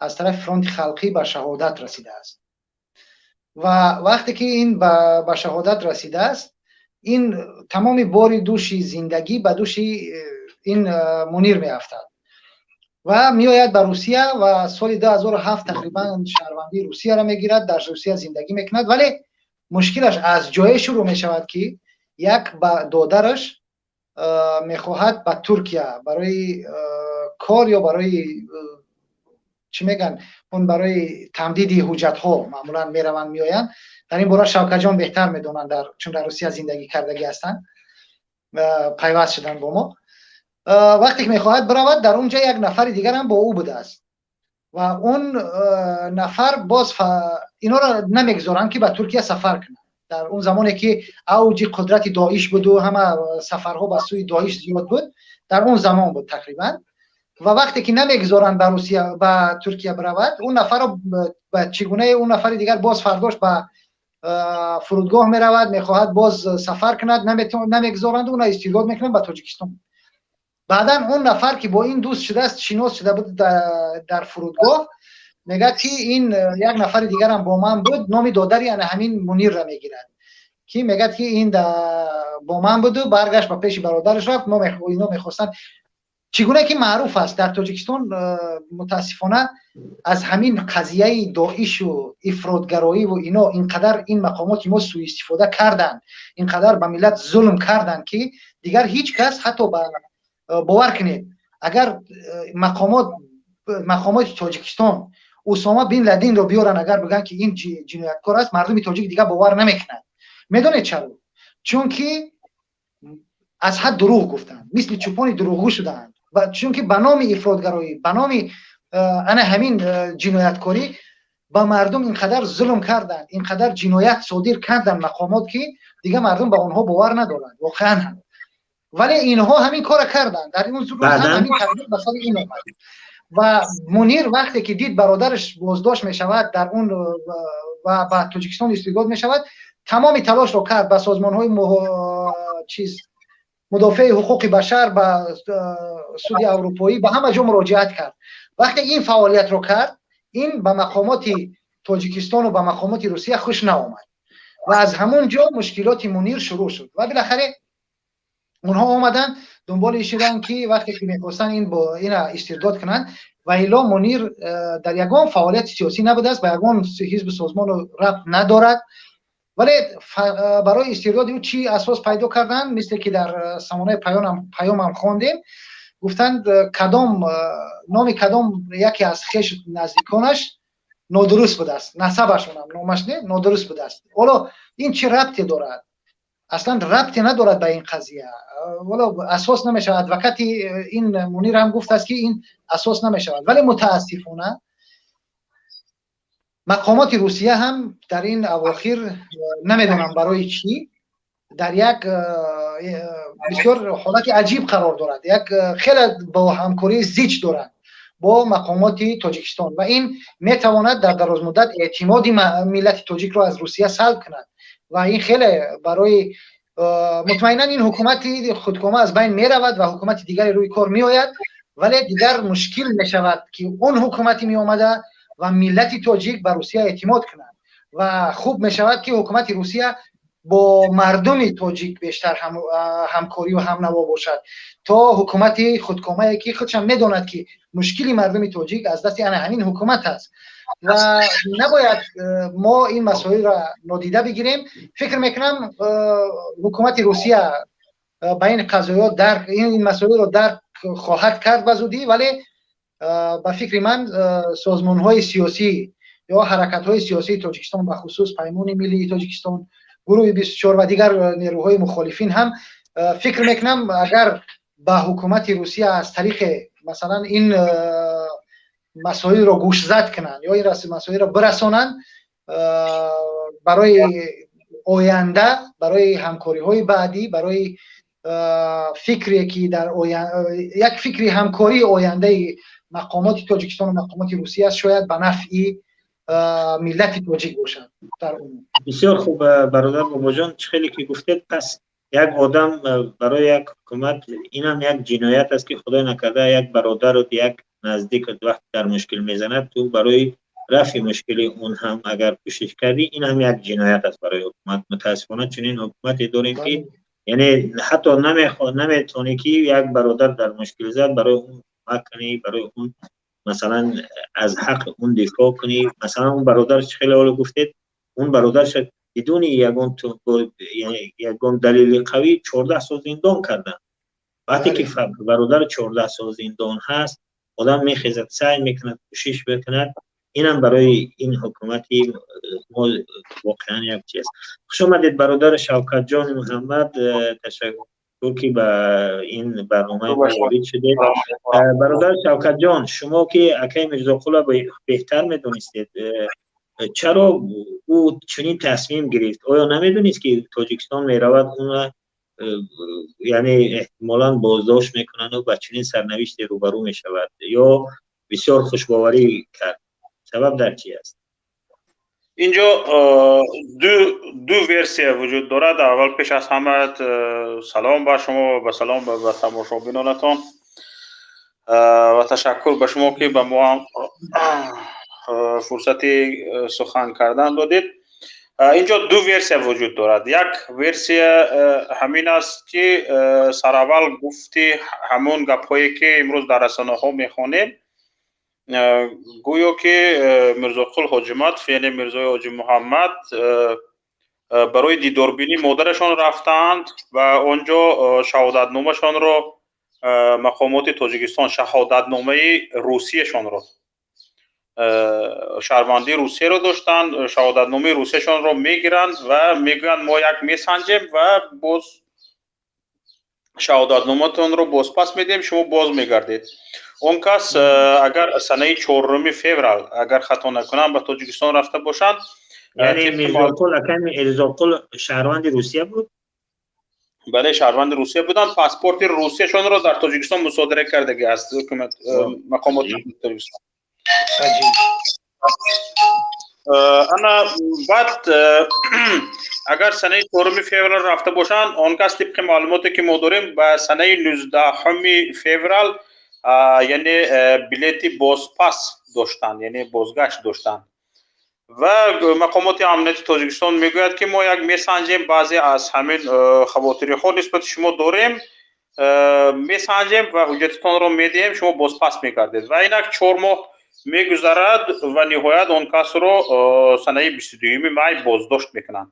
аз тарафи Фронти Халқӣ ба шаҳодат расидааст. Ва вақте ки ин ба шаҳодат расидааст, ин тамоми бори дӯши зиндагӣ ба дӯши ин Мунир меафтад ва меояд ба Русия ва соли 2007 тақрибан шаҳрвандии Русияро мегирад, дар Русия зиндагӣ мекунад. Вале мушкилаш аз ҷое шурӯъ мешавад, ки як ба додараш мехоҳад ба Туркия барои кор ё барои чӣ мегӯянд, он барои тамдиди ҳуҷҷатҳо маъмулан мераванд, меоянд. Дар ин бора Шавкатҷон беҳтар медонанд, чун дар Русия зиндагӣ кардагӣ ҳастанд, пайваст шуданд бо мо. Вақте ки мехоҳад биравад, дар он ҷо як нафари дигарам бо ӯ будааст ва он нафар боз инҳоро намегузоранд, ки ба Туркия сафар кунанд. Дар он замоне ки авҷи қудрати Доиш буду ҳама сафарҳо ба сӯи Доиш зиёд буд, дар он замон буд тақрибан. Ва вақте ки намегузоранд ба Русия, ба Туркия биравад, он нафарро ба чӣ гунае он нафари дигар боз фардош ба фурудгоҳ меравад, мехоҳад боз сафар кунад, намегузоранд, уна истирдод мекунанд ба Тоҷикистон. Баъдан он нафар, ки бо ин дӯст шудааст, шинос шуда буд дар фурудгоҳ. Мегӯяд, ки ин як нафари дигарам бо ман буд, номи додари ана ҳамин Мунирра мегирад, ки мегӯяд, ки ин бо ман буду баргашт, ба пеши бародараш рафт. Ино мехостанд, чӣ гуна ки маъруф аст дар Тоҷикистон, мутаассифона, аз ҳамин қазияи Доишу ифротгароиву ино инқадар ин мақомоти мо сӯистифода карданд, инқадар ба миллат зулм карданд, ки дигар ҳеҷ кас ҳатто бовар кунед, агар мақомоти Тоҷикистон Усома бин Ладинро биёранд, агар бигӯянд, ки ин ҷинояткор аст, мардуми тоҷик дигар бовар намекунад. Медонед чаро? Чунки аз ҳад дурӯғ гуфтанд, мисли чӯпони дурӯғгӯ шудаанд. Чунки ба номи ифротгароӣ, ба номи ана ҳамин ҷинояткорӣ ба мардум инқадар зулм карданд, инқадар ҷиноят содир карданд мақомот, ки дигар мардум ба онҳо бовар надоранд воқеан ҳам. Вале инҳо ҳамин кора карданд, дар ин ҳамин тақдир ба сари ин омад. Ва Мунир вақте ки дид, бародараш боздошт мешавад дар он ва ба Тоҷикистон истирдод мешавад, тамоми талошро кард, ба созмонҳои чиз мудофеи ҳуқуқи башар, ба Суди Аврупоӣ, ба ҳама ҷо муроҷиат кард. Вақте ин фаъолиятро кард, ин ба мақомоти Тоҷикистону ба мақомоти Русия хуш наомад ва аз ҳамон ҷо мушкилоти Мунир шурӯъ шуд. Ва билахаре онҳо омаданд, дунболи шуданд, ки вақте ки мехостанд ин ина истирдод кунанд. Ва илло Мунир дар ягон фаъолияти сиёсӣ набудааст, ба ягон ҳизбу созмону рабт надорад. Вале барои истирдоди ӯ чӣ асос пайдо карданд? Мисле ки дар самонаи паёмам хондем, гуфтанд, кадом номи кадом яке аз хеш наздиконаш нодуруст будааст, насабашонам номаш не нодуруст будааст. Ҳоло ин чӣ рабте дорад? Аслан рабте надорад ба ин қазия, ҳоло асос намешавад. Адвокати ин Мунир ҳам гуфтааст, ки ин асос намешавад. Вале мутаассифона мақомоти Русия ҳам дар ин авохир, намедонам барои чӣ, дар як бисёр ҳолати аҷиб қарор дорад, як хеле бо ҳамкории зич дорад бо мақомоти Тоҷикистон ва ин метавонад дар дарозмуддат эътимоди миллати тоҷикро аз Русия салб кунад. Ва ин хеле барои мутмаинан ин ҳукумати худкома аз байн меравад ва ҳукумати дигаре рӯи кор меояд, вале дигар мушкил мешавад, ки он ҳукумати меомада ва миллати тоҷик ба Русия эътимод кунад. Ва хуб мешавад, ки ҳукумати Русия бо мардуми тоҷик бештар ҳамкорию ҳамнаво бошад, то ҳукумати худкомае, ки худшам медонад, ки мушкили мардуми тоҷик аз дасти ана ҳамин ҳукумат аст. Ва набояд мо ин масоилро нодида бигирем. Фикр мекунам, ҳукумати Русия ба ин қазоё дарк, ин масоилро дарк хоҳад кард ба зудӣ. Вале ба фикри ман, созмонҳои сиёсӣ ё ҳаракатҳои сиёсии Тоҷикистон, бахусус Паймони миллии Тоҷикистон, гурӯҳи 24 ва дигар нерӯҳои мухолифин ҳам, фикр мекунам, агар ба ҳукумати Русия аз тариқе, масалан, ин масоилро гӯшзад кунанд ё ин масоилро бирасонанд, барои оянда, барои ҳамкориҳои баъдӣ, барои фикре ки дар як фикри ҳамкории ояндаи мақомоти Тоҷикистону мақомоти Русия аст, шояд ба нафъи миллати тоҷик бошад дар умум.
Бисёр хуб, бародар Бобоҷон. Чӣ хеле ки гуфтед, пас як одам барои як ҳукумат инам як ҷиноят аст, ки худой накарда як бародару як наздик вақт дар мушкил мезанад, ту барои рафъи мушкили он ҳам агар кӯшиш кардӣ, ин ҳам як ҷиноят аст барои ҳукумат. Мутаассифона, чунин ҳукумате дорем, ки яъне ҳатто наметавонӣ, ки як бародар дар мушкил зад, барои он кӯмак кунӣ, барои он, масалан, аз ҳаққи он дифоъ кунӣ. Масалан, он бародар, чӣ хеле ҳоло гуфтед, он бародарша бидуни ягон далели қавӣ 14 сол зиндон карданд. Вақте ки бародар 14 сол зиндон ҳаст, одам мехезад, саъй мекунад, кӯшиш мекунад. Инам барои ин ҳукумати мо воқеан як чиз. Хуш омадед, бародари Шавкатҷони Муҳаммад. Ташаккур, ки ба ин барномаи мо ворид шудед. Бародар Шавкатҷон, шумо ки акаи Мирзоқулро беҳтар медонистед, чаро ӯ чунин тасмим гирифт? Оё намедонист, ки Тоҷикистон меравад, уна яъне эҳтимолан боздошт мекунанду ба чунин сарнавиште рӯбарӯ мешавад, ё бисёр хушбоварӣ кард? Сабаб дар чи аст?
Инҷо ду версия вуҷуд дорад. Аввал, пеш аз ҳама, салом ба шумо ва салом ба тамошобинонатон ва ташаккур ба шумо, ки ба мо Фурсати сухан кардан додед. Инҷо ду версия вуҷуд дорад. Як версия ҳамин аст, ки сараввал гуфти ҳамон гапҳое, ки имрӯз дар расонаҳо мехонем, гӯё ки Мирзоқул Ҳоҷиматов, яъне Мирзои Ҳоҷи Муҳаммад, барои дидорбинӣ модарашон рафтаанд ва он ҷо шаҳодатномашонро мақомоти Тоҷикистон, шаҳодатномаи русияшонро, шаҳрвандии Русияро доштанд, шаҳодатномаи русияшонро мегиранд ва мегӯянд, мо як месанҷем ва боз шаҳодатноматонро бозпас медиҳем, шумо боз мегардед. Он кас агар санаи 4 феврал, агар хато накунам, ба Тоҷикистон рафта бошанд.
Яъне Мирзоқул, акай Мирзоқул шаҳрванди Русия буд?
Бале, шаҳрванди Русия буданд. Паспорти русияшонро дар Тоҷикистон мусодира кардагӣ аст ҳукумат, мақомоти Тоҷикистон. Ана баъд агар санаи 4 феврал рафта бошанд, он кас, тибқи маълумоте ки мо дорем, ба санаи 19 феврал, яъне билети бозпас доштанд, яъне бозгашт доштанд. Ва мақомоти амнияти Тоҷикистон мегӯяд, ки мо як месанҷем, баъзе аз ҳамин хавотириҳо нисбати шумо дорем, месанҷем ва ҳуҷҷататонро медиҳем, шумо бозпас мегардед. Ва инак 4 моҳ мегузарад ва ниҳоят он касро санаи 22 май боздошт мекунанд.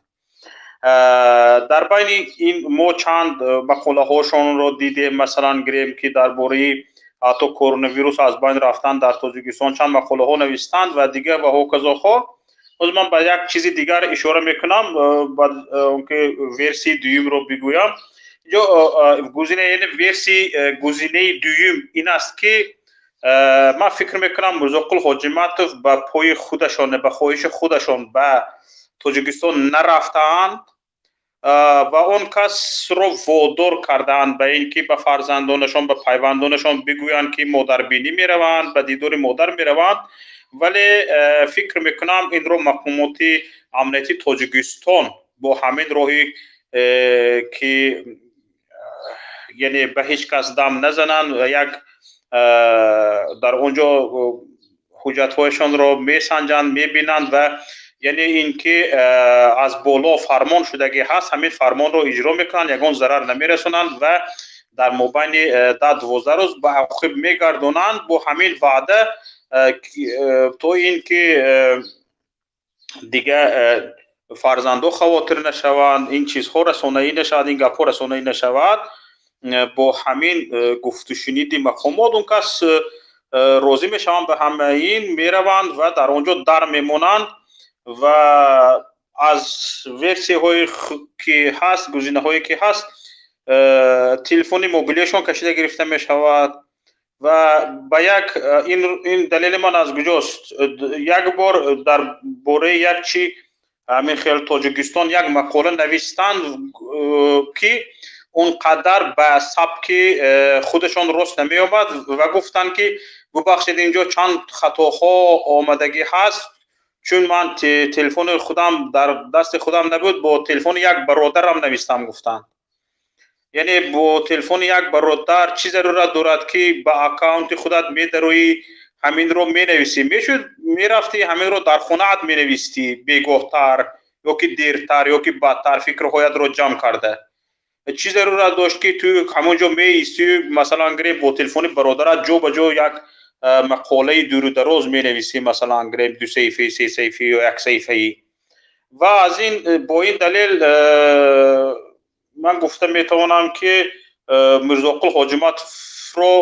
Дар байни ин мо чанд мақолаҳошонро дидем, масалан гирем, ки дар бораи ҳатто коронавирус аз байн рафтан дар Тоҷикистон чанд мақолаҳо навистанд ва дигар ва ҳоказоҳо. Ҳозир ман ба як чизи дигар ишора мекунам, баъд он ки версияи дуюмро бигӯям. Инҷо гузина, яъне версияи, гузинаи дуюм ин аст, ки ман фикр мекунам, Мирзоқул Ҳоҷиматов ба пои худашон, ба хоҳиши худашон ба Тоҷикистон нарафтаанд ва он касро водор кардаанд ба ин ки ба фарзандонашон, ба пайвандонашон бигӯянд, ки модарбинӣ мераванд, ба дидори модар мераванд. Вале фикр мекунам, инро мақомоти амнияти Тоҷикистон бо ҳамин роҳи ки, яъне ба ҳеҷ кас дам назананд, як дар он ҷо ҳуҷҷатҳояшонро месанҷанд, мебинанд ва яъне ин ки аз боло фармон шудагӣ ҳаст, ҳамин фармонро иҷро мекунанд, ягон зарар намерасонанд ва дар мобайни 10-12 рӯз ба ақиб мегардонанд бо ҳамин ваъда, то ин ки дига фарзандо хавотир нашаванд, ин чизҳо расонаӣ нашавад, ин гапҳо расонаӣ нашавад. Бо ҳамин гуфтушуниди мақомот он кас розӣ мешаванд ба ҳамаи ин, мераванд ва дар он ҷо дар мемонанд. Ва аз версияҳое ки ҳаст, гузинаҳое ки ҳаст, телефони мобилиашон кашида гирифта мешавад. Ва ба як ин далели ман аз куҷост? Як бор дар бораи як чи ҳамин хел Тоҷикистон як мақола навистанд, ки он қадар ба сабки худашон рост намеомад ва гуфтанд, ки бубахшед, инҷо чанд хатоҳо омадагӣ ҳаст, чун ман телефони худам дар дасти худам набуд, бо телефони як бародарам навистам, гуфтанд. Яъне бо телефони як бародар чӣ зарурат дорад, ки ба аккаунти худат медароӣ, ҳаминро менависӣ? Мешуд, мерафтӣ, ҳаминро дар хонаат менавистӣ, бегоҳтар ё ки дертар ё ки баъдтар фикрҳоятро ҷамъ карда. Чӣ зарурат дошт, ки ту ҳамон ҷо меистӣ, масалан гирем, бо телефони бародарат ҷо ба ҷо як мақолаи дуру дароз менависӣ, масалан гирем, ду саҳифаи, се саҳифаи ё як саҳифаӣ? Ва аз ин, бо ин далел ман гуфта метавонам, ки Мирзоқул Ҳоҷиматовро,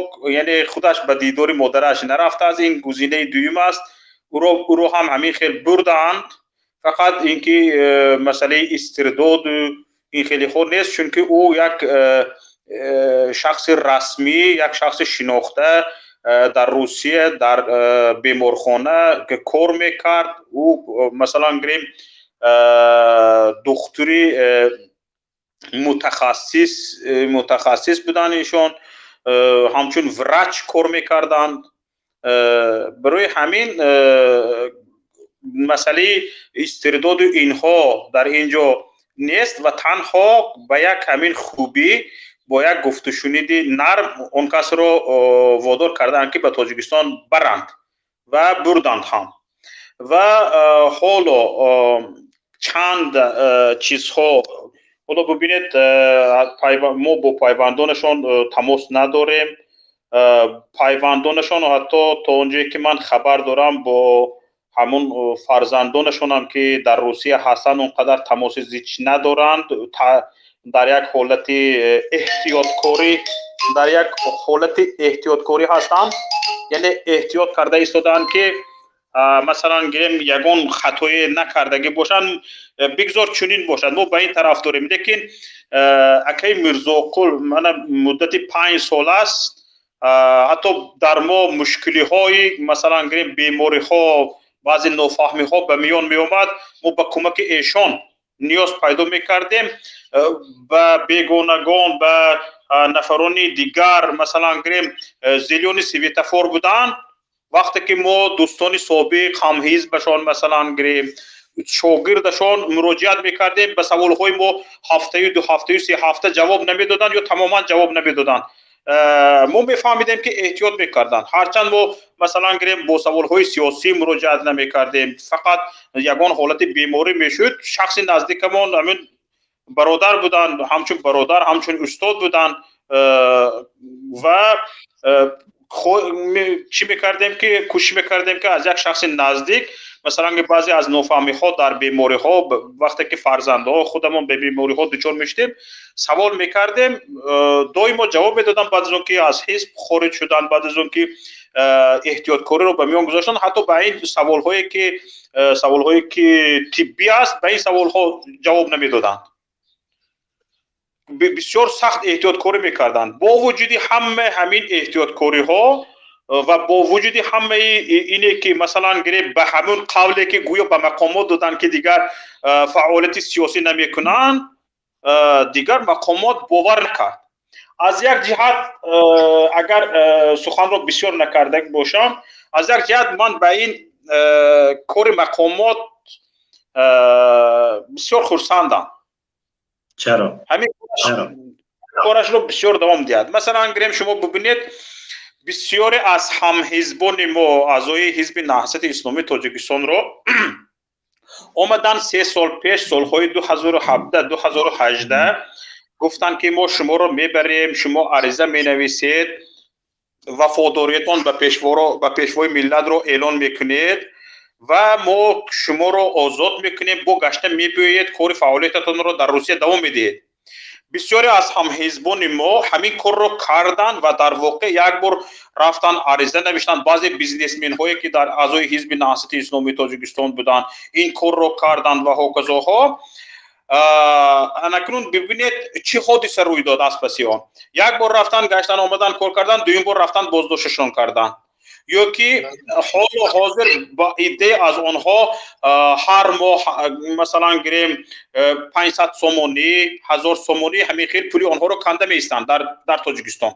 яъне худаш ба дидори модараш нарафтааст. Ин гузинаи дуюм аст. Ӯро ҳам ҳамин хел бурдаанд, фақат ин ки масъалаи истирдоду ин хелеҳо нест, чунки ӯ як шахси расмӣ, як шахси шинохта дар Русия дар беморхона кор мекард. Ӯ, масалан гирем, духтури мутахассис буданд. Ишон ҳамчун врач кор мекарданд. Барои ҳамин масъалаи истирдоду инҳо дар ин ҷо нест ва танҳо ба як ҳамин хубӣ, бо як гуфтушуниди нарм он касро водор кардаанд, ки ба Тоҷикистон баранд ва бурданд ҳам. Ва ҳоло чанд чизҳо, ҳоло бубинед, мо бо пайвандонашон тамос надорем. Пайвандонашон ҳатто то он ҷое ки ман хабар дорам, бо ҳамун фарзандонашонам, ки дар Русия ҳастанд, он қадар тамоси зич надоранд. Дар як ҳолати эҳтиёткорӣ, дар як ҳолати эҳтиёткорӣ ҳастанд, яъне эҳтиёт карда истодаанд, ки масалан гирем, ягон хатое накардагӣ бошанд. Бигзор чунин бошад, мо ба ин тараф дорем. Лекин акаи Мирзоқул мана муддати 5 сол аст, ҳатто дар мо мушкилиҳои, масалан гирем, бемориҳо, баъзе нофаҳмиҳо ба миён меомад, мо ба кӯмаки эшон ниёз пайдо мекардем. Ба бегонагон, ба нафарони дигар, масалан гирем, зелёный светофор буданд. Вақте ки мо дӯстони собиқ, ҳамҳизбашон, масалан гирем, шогирдашон муроҷиат мекардем, ба саволҳои мо ҳафтаю, 2 ҳафтаю, 3 ҳафта ҷавоб намедоданд ё тамоман ҷавоб намедоданд. Мо мефаҳмидем, ки эҳтиёт мекарданд. Ҳарчанд мо, масалан гирем, бо саволҳои сиёсӣ муроҷиат намекардем, фақат ягон ҳолати беморӣ мешуд, шахси наздикамон ҳамин бародар буданд, ҳамчун бародар, ҳамчун устод буданд. Ва чӣ мекардем, ки кӯшиш мекардем, ки аз як шахси наздик, масалан, баъзе аз нофаҳмиҳо дар бемориҳо, вақте ки фарзандҳо, худамон ба бемориҳо дучор мешудем, савол мекардем, доимо ҷавоб медоданд. Баъд аз он ки аз ҳизб хориҷ шуданд, баъд аз он ки эҳтиёткориро ба миён гузоштанд, ҳатто ба ин саволҳое ки тиббӣ аст, ба ин саволҳо ҷавоб намедоданд. Бисёр сахт эҳтиёткорӣ мекарданд. Бо вуҷуди ҳама ҳамин эҳтиёткориҳо ва бо вуҷуди ҳамаи ине ки, масалан гирем, ба ҳамун қавле ки гӯё ба мақомот доданд, ки дигар фаъолияти сиёсӣ намекунанд, дигар мақомот бовар накард. Аз як ҷиҳат, агар суханро бисёр накарда бошам, аз як ҷиҳат ман ба ин кори мақомот бисёр хурсандам.
Чаро?
Ҳамин корашро бисёр давом диҳад. Масалан гирем, шумо бубинед, бисёре аз ҳамҳизбони мо, аъзои Ҳизби Наҳзати Исломии Тоҷикистонро омадан 3 сол пеш, солҳои 2017, 2018, гуфтанд, ки мо шуморо мебарем, шумо ариза менависед, вафодориятон ба пешвои миллатро эълон мекунед ва мо шуморо озод мекунем, бо гашта мебиёед, кори фаъолиятатонро дар Русия давом медиҳед. Бисёре аз ҳамҳизбони мо ҳамин корро карданд ва дар воқеъ як бор рафтан, ариза навиштанд. Баъзе бизнесменҳое, ки дар аъзои Ҳизби Наҳзати Исломии Тоҷикистон буданд, ин корро карданд ва ҳоказоҳо. Анакнун бибинед, чӣ ҳодиса рӯй дод аз паси он. Як бор рафтан, гаштан, омадан, кор кардан, дуюм бор рафтан, боздошташон карданд. Ё ки ҳоло ҳозир ба иддае аз онҳо ҳар моҳ, масалан гирем, 500 сомонӣ, 1000 сомонӣ, ҳамин хел пули онҳоро канда меистанд дар Тоҷикистон.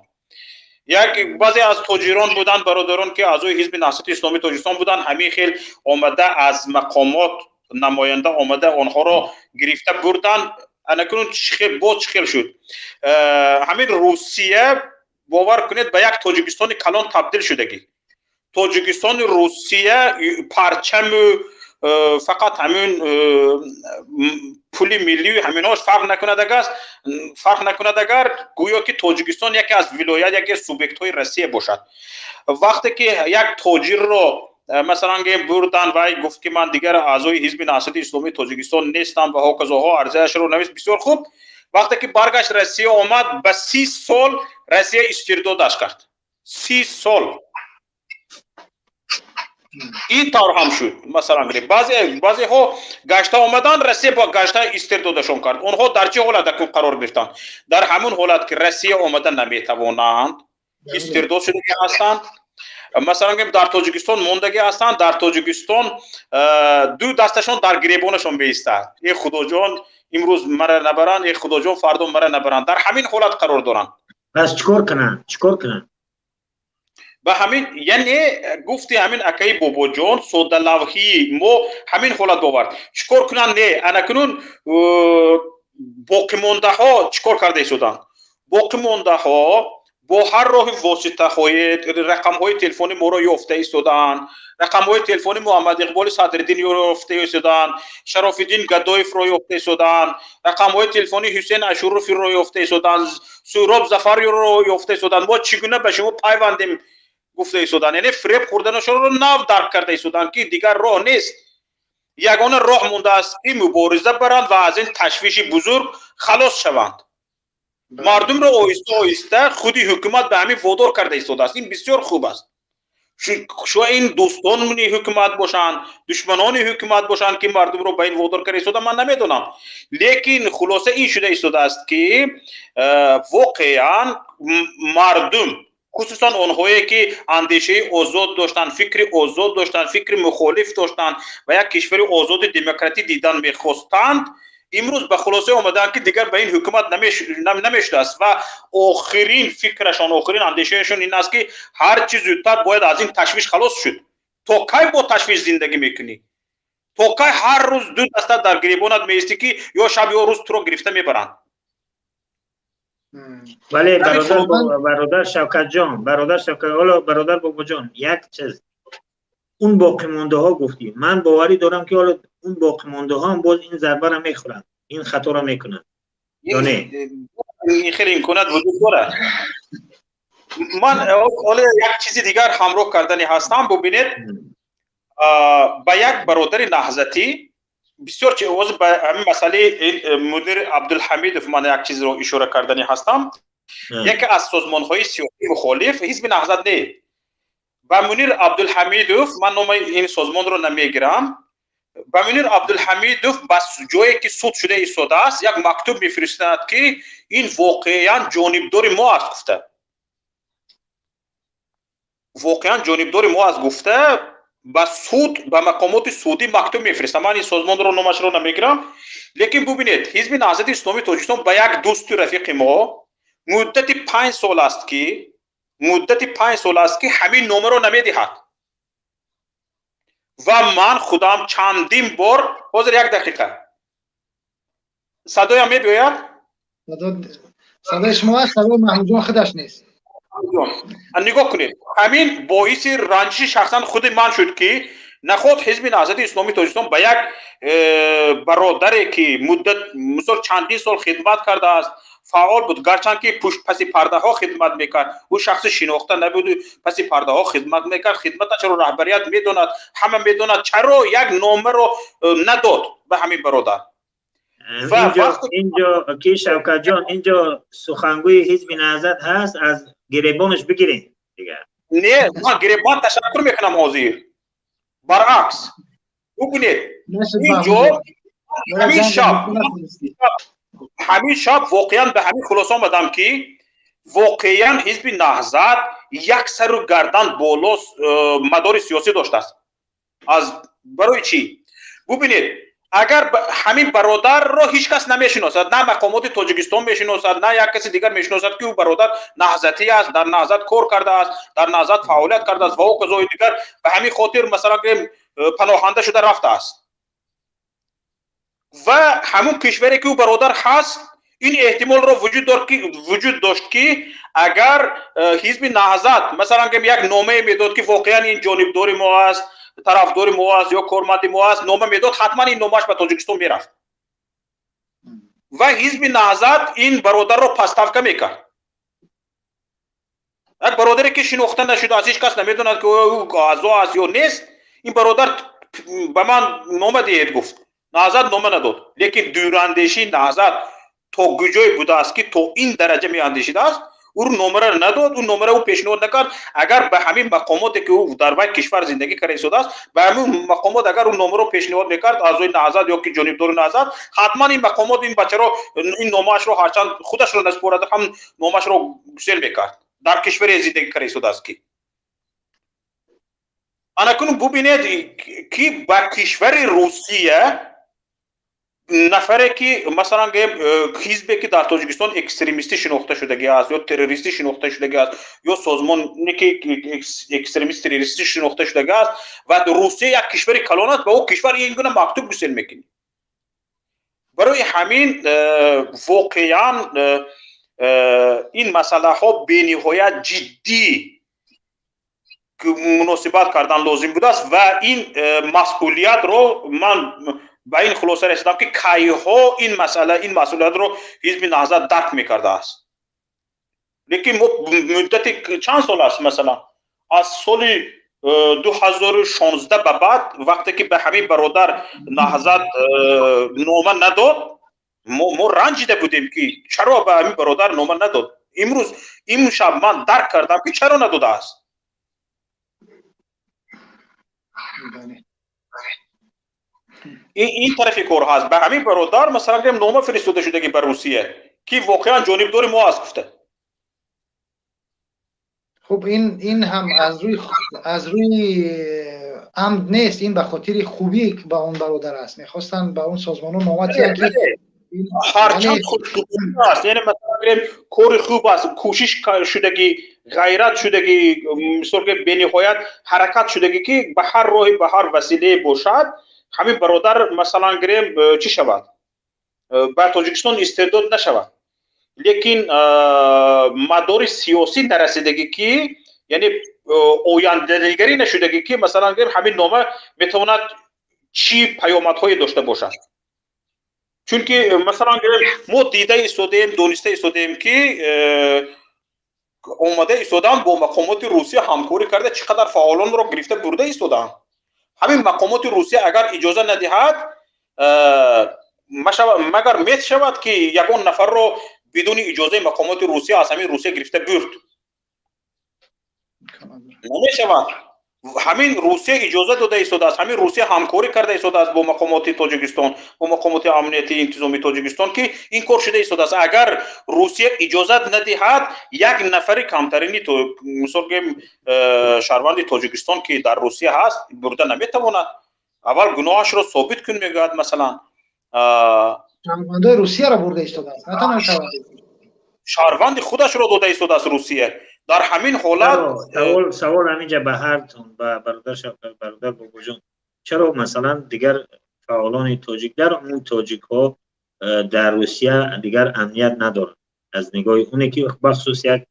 Як баъзе аз тоҷирон буданд, бародарон, ки аъзои Ҳизби Наҳзати Исломии Тоҷикистон буданд, ҳамин хел омада, аз мақомот намоянда омада, онҳоро гирифта бурданд. Анакунун боз чӣ хел шуд? Ҳамин Русия, бовар кунед, ба як Тоҷикистони калон табдил шудагӣ. Тоҷикистони Русия парчаму фақат ҳамин пули миллию ҳаминҳош фарқ накунад, агар фарқ накунад, агар гӯё ки Тоҷикистон яке аз вилоят, яке аз субъектҳои Россия бошад. Вақте ки як тоҷирро, масалан гӯем, бурдан, вай гуфт, ки ман дигар аъзои Ҳизби Наҳзати Исломии Тоҷикистон нестам ва ҳоказоҳо, арзаашро навист, бисёр хуб. Вақте ки баргашт, Россия омад, ба 30 сол Россия истирдодаш кард, 30 сол. Ин тавр ҳам шуд. Масалан, баъзеҳо гашта омаданд, Россия бо гашта истирдодашон кард. Онҳо дар чӣ ҳолат акнун қарор гирифтанд? Дар ҳамун ҳолат, ки Россия омада наметавонанд, истирдод шудагӣ ҳастанд. Масалан гӯем, дар Тоҷикистон мондагӣ ҳастанд. Дар Тоҷикистон ду дасташон дар гиребонашон меистад: «Э Худоҷон, имрӯз мара набаранд, э Худоҷон, фардо мара набаранд». Дар ҳамин ҳолат қарор доранд.
Пас чӣ кор кунанд, чӣ кор кунанд?
Ба ҳамин, яъне гуфти ҳамин акаи Бобоҷон, соддалавҳии мо ҳамин ҳолат овард. Чӣ кор кунанд? Не, анакунун боқимондаҳо чӣ кор карда истоданд? Боқимондаҳо Бо ҳар роҳи воситаҳои рақамҳои телефони моро ёфта истодаанд, рақамҳои телефони Муҳаммад Иқболи Садриддин ёфта истодаанд, Шарофиддин Гадоевро ёфта истодаанд, рақамҳои телефони Ҳусейн Ашуровро ёфта истодаанд, Суҳроб Зафарёвро ёфта истодаанд. Мо чӣ гуна ба шумо пайвандем, гуфта истодаанд. Яъне фиреб хӯрданашонро нав дарк карда истодаанд, ки дигар роҳ нест, ягона роҳ мондааст, ки мубориза баранд ва аз ин ташвиши бузург халос шаванд. Мардумро оҳиста оҳиста худи ҳукумат ба ҳамин водор карда истодааст. Ин бисёр хуб аст. Шояд ин дӯстони ҳукумат бошанд, душманони ҳукумат бошанд, ки мардумро ба ин водор карда истода, ман намедонам, лекин хулоса ин шуда истодааст, ки воқеан мардум, хусусан онҳое ки андешаи озод доштанд, фикри озод доштанд, фикри мухолиф доштанд ва як кишвари озоди демократӣ дидан мехостанд, имрӯз ба хулоса омаданд, ки дигар ба ин ҳукумат намешудааст ва охирин фикрашон, охирин андешаашон ин аст, ки ҳар чӣ зудтар бояд аз ин ташвиш халос шуд. То кай бо ташвиш зиндагӣ мекунӣ? То кай ҳар рӯз ду даста дар гиребонат меистӣ, ки ё шаб, ё рӯз туро гирифта мебаранд?
Бале, бародар Шавкатҷон, бародар Шавкат, ҳоло бародар Бобоҷон, як чиз, он боқимондаҳо гуфтӣ, ман боварӣ дорам, ки ҳоло он боқимондаҳо ҳам боз ин зарбаро мехӯранд, ин хаторо мекунанд ё не?
Ин хеле имконият вуҷуд дорад. Ман ҳоло як чизи дигар ҳамроҳ кардани ҳастам. Бубинед, ба як бародари наҳзатӣ бисёр ҳозир ба ҳамин масъалаи Мунир Абдулҳамидов ман як чизро ишора кардани ҳастам. Яке аз созмонҳои сиёсии мухолиф, ҳизби Наҳзат не, ба Мунир Абдулҳамидов, ман номи ин созмонро намегирам, ба Мунир Абдулҳамидов ба ҷое ки суд шуда истодааст, як мактуб мефиристад, ки ин воқеан ҷонибдори мо аст гуфта, воқеан ҷонибдори мо аст гуфта, ба суд, ба мақомоти судӣ мактуб мефиристад. Ман ин созмонро номашро намегирам, лекин бубинед, Ҳизби Наҳзати Исломии Тоҷикистон ба як дӯсту рафиқи мо муддати 5 сол аст ки, муддати 5 сол аст ки ҳамин номаро намедиҳад. Ва ман худам чандин бор, ҳозир, як дақиқа, садоям мебиёяд?
Садои шумо аст, садои Маҳмудҷон худаш нест.
Нигоҳ кунед, ҳамин боиси ранҷиши шахсан худи ман шуд, ки наход Ҳизби Наҳзати Исломии Тоҷикистон ба як бародаре, ки муддат, мисол, чандин сол хидмат кардааст, фаъол буд, гарчанд ки паси пардаҳо хидмат мекард, ӯ шахси шинохта набуду паси пардаҳо хидмат мекард, хидматашро раҳбарият медонад, ҳама медонад, чаро як номаро надод ба ҳамин бародар?
Инҷо ки, Шавкатҷон, инҷо сухангӯи Ҳизби Наҳзат ҳаст, аз гиребонаш бигирем дигар.
Не, ман гиребон ташаккур мекунам ҳозир. Баръакс, бубинед, инҷо ҳамин шаб воқеан ба ҳамин хулоса омадам, ки воқеан Ҳизби Наҳзат як сару гардан боло мадори сиёсӣ доштааст. Аз барои чӣ? Бубинед, агар ҳамин бародарро ҳеҷ кас намешиносад, на мақомоти Тоҷикистон мешиносад, на як каси дигар мешиносад, ки ӯ бародар наҳзатӣ аст, дар Наҳзат кор кардааст, дар Наҳзат фаъолият кардааст ва ҳоказои дигар, ба ҳамин хотир, масалан гирем, паноҳанда шуда рафтааст ва ҳамун кишваре ки ӯ бародар ҳаст, ин эҳтимолро вуҷуд дошт, ки агар Ҳизби Наҳзат, масалан гирем, як номае медод, ки воқеан ин ҷонибдори мо аст, тарафдори мо аст ё корманди мо аст, нома медод, ҳатман ин номааш ба Тоҷикистон мерафт ва Ҳизби Наҳзат ин бародарро подставка мекард. Як бародаре ки шинохта нашудааст, ҳеҷ кас намедонад, ки ӯ аъзо аст ё нест. Ин бародар ба ман нома диҳед гуфт, Наҳзат нома надод. Лекин дурандешии Наҳзат то куҷое будааст, ки то ин дараҷа меандешидааст, ӯ номаро надод, ӯ номаро ӯ пешниҳод накард. Агар ба ҳамин мақомоте ки ӯ дар вай кишвар зиндагӣ карда истодааст, ба ҳамин мақомот агар ӯ номаро пешниҳод мекард, аъзои Наҳзат ё ки ҷонибдори Наҳзат, ҳатман ин мақомот ин бачаро, ин номаашро, ҳарчанд худашро наспорада ҳам, номаашро гусел мекард. Дар кишваре зиндагӣ карда истодааст, ки анакунун бубинед, ки ба кишвари Русия нафаре ки, масалан гӯем, ҳизбе ки дар Тоҷикистон экстремистӣ шинохта шудагӣ аст ё террористӣ шинохта шудагӣ аст, ё созмоне ки экстремист, террористӣ шинохта шудагӣ аст ва Русия як кишвари калон аст, ба ӯ кишвар ин гуна мактуб гусел мекунӣ. Барои ҳамин воқеан Ин масъалаҳо бениҳоят ҷиддӣ муносибат кардан лозим будааст ва ин масъулиятро ман ба ин хулоса расидам, ки кайҳо ин масъала, ин масъулиятро Ҳизби Наҳзат дарк мекардааст. Лекин мо муддати чанд сол аст, масалан аз соли 2016 ба баъд, вақте ки ба ҳамин бародар Наҳзат нома надод, мо ранҷида будем, ки чаро ба ҳамин бародар нома надод. Имрӯз, имшаб ман дарк кардам, ки чаро надодааст. Ин тарафи кор ҳаст. Ба ҳамин бародар, масалан гирем, нома фиристода шудагӣ ба Русия, ки воқеан ҷонибдори мо аст, гуфта.
Хуб, ин ҳам аз рӯи амд нест, ин ба хотири хубӣ ба он бародар аст. Мехостанд ба он созмонҳо нома диҳанд, ки
ҳарчанд худгумонӣ аст, яъне масалан гирем, кори хуб аст, кӯшиш шудагӣ, ғайрат шудагӣ, мисол гирем, бениҳоят ҳаракат шудагӣ, ки ба ҳар роҳе, ба ҳар василае бошад, ҳамин бародар, масалан гирем, чӣ шавад, ба Тоҷикистон истирдод нашавад. Лекин мадори сиёсӣ нарасидагӣ, ки яъне оянданигарӣ нашудагӣ, ки масалан гирем, ҳамин нома метавонад чӣ паёмадҳое дошта бошад. Чунки масалан гирем, мо дида истодаем, дониста истодаем, ки омада истодаанд, бо мақомоти Русия ҳамкорӣ карда, чӣ қадар фаъолонро гирифта бурда истодаанд. Ҳамин мақомоти Русия агар иҷоза надиҳад, магар мешавад, ки ягон нафарро бидуни иҷозаи мақомоти Русия аз ҳамин Русия гирифта бурд? Намешавад. Ҳамин Русия иҷоза дода истодааст, ҳамин Русия ҳамкорӣ карда истодааст бо мақомоти Тоҷикистон, бо мақомоти амнияти интизомии Тоҷикистон, ки ин кор шуда истодааст. Агар Русия иҷозат надиҳад, як нафари камтарини, мисол гӯем, шаҳрванди Тоҷикистон, ки дар Русия ҳаст, бурда наметавонад. Аввал гуноҳашро собит кун, мегӯяд, масалан.
Шаҳрвандои Русияро бурда истодааст, на танҳо
шаҳрванди худашро дода истодааст Русия. Дар ҳамин ҳолат
савол ҳаминҷа ба ҳартон, ба бародар Шавкат, бародар Бобоҷон, чаро масалан дигар фаъолони тоҷик, дар умум тоҷикҳо дар Русия дигар амният надоранд аз нигоҳи оне ки бахусус як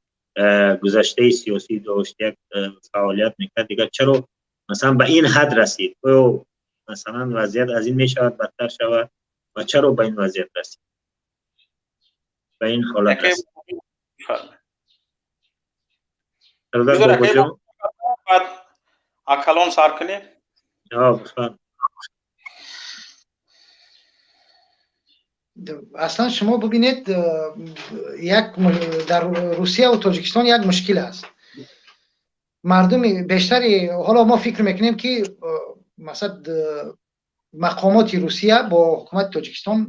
гузаштаи сиёсӣ дошт, як фаъолият мекард, дигар чаро масалан ба ин ҳад расид? Оё масалан вазъият аз ин мешавад бадтар шавад ва чаро ба ин вазъият расид, ба ин ҳолат расид?
Акалон сар кунем.
Аслан шумо бубинед, як дар Русия ва Тоҷикистон як мушкил аст. Мардуми бештари, ҳоло мо фикр мекунем, ки масалан мақомоти Русия бо ҳукумати Тоҷикистон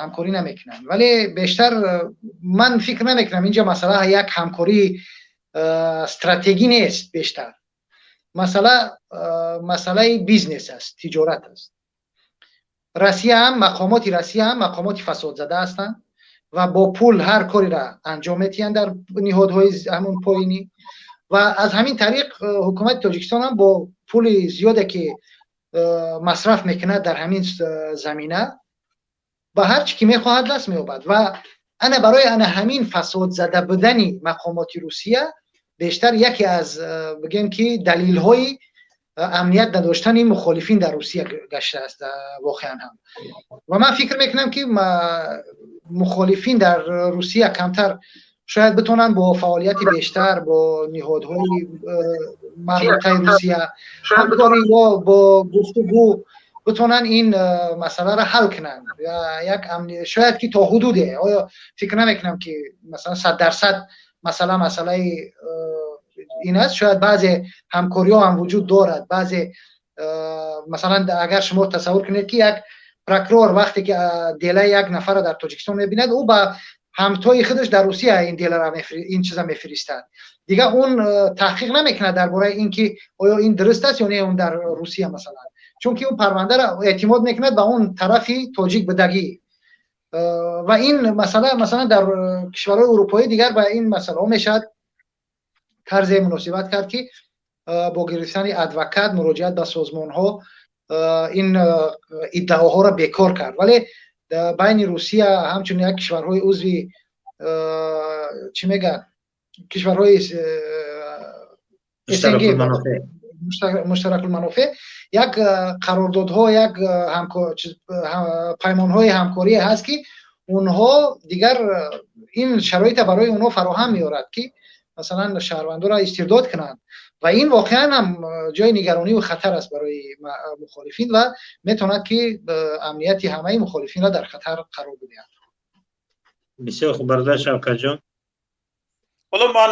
ҳамкорӣ намекунанд, вале бештар ман фикр намекунам инҷа масъала як ҳамкории стратегӣ нест. Бештар масъала масъалаи бизнес аст, тиҷорат аст. Россия ҳам, мақомоти Россия ҳам мақомоти фасодзада ҳастанд ва бо пул ҳар кореро анҷом медиҳанд дар ниҳодҳои ҳамон поинӣ, ва аз ҳамин тариқ ҳукумати Тоҷикистон ҳам бо пули зиёде ки масраф мекунад дар ҳамин замина, ба ҳар чӣ ки мехоҳад даст меёбад. Ва ана барои ана ҳамин фасодзада будани мақомоти Русия бештар яке аз, бигем, ки далилҳои амният надоштани мухолифин дар Русия гаштааст воқеан ҳам. Ва ман фикр мекунам, ки мухолифин дар Русия камтар шояд битонанд бо фаъолияти бештар бо ниҳодҳои марбутаи Русия ҳамкорӣ ё бо гуфтугӯ битонанд ин масъаларо ҳал кунанд. Як шояд ки то ҳудуде, оё фикр намекунам, ки масалан 100% масъала масъалаи ин аст. Шояд баъзе ҳамкориҳо ҳам вуҷуд дорад. Баъзе, масалан, агар шумо тасаввур кунед, ки як прокурор вақте ки делаи як нафарро дар Тоҷикистон мебинад, ӯ ба ҳамтои худаш дар Русия ин деларо, ин чиза мефиристад. Дигар он таҳқиқ намекунад дар бораи ин ки оё ин дуруст аст ё не, он дар Русия масалан, чунки он парвандаро эътимод мекунад ба он тарафи тоҷик будагӣ. Ва ин масъала масалан дар кишварҳои урупоӣ дигар ба ин масъалаҳо мешавад тарзе муносибат кард, ки бо гирифтани адвокат, муроҷиат ба созмонҳо ин иддаоҳоро бекор кард. Вале байни Русия ҳамчун як кишварҳои узви Чӣ мегӯянд, кишварҳои СНГ, муштаракулманофеъ, як қарордодҳо, як паймонҳои ҳамкорие ҳаст, ки онҳо дигар ин шароита барои онҳо фароҳам меорад, ки масалан шаҳрвандоро истирдод кунанд. Ва ин воқеан ҳам ҷои нигарониву хатар аст барои мухолифин ва метавонад, ки амнияти ҳамаи мухолифинро дар хатар қарор бидиҳад.
Бисёр хуб, бародар Шавкатҷон.
Ҳоло ман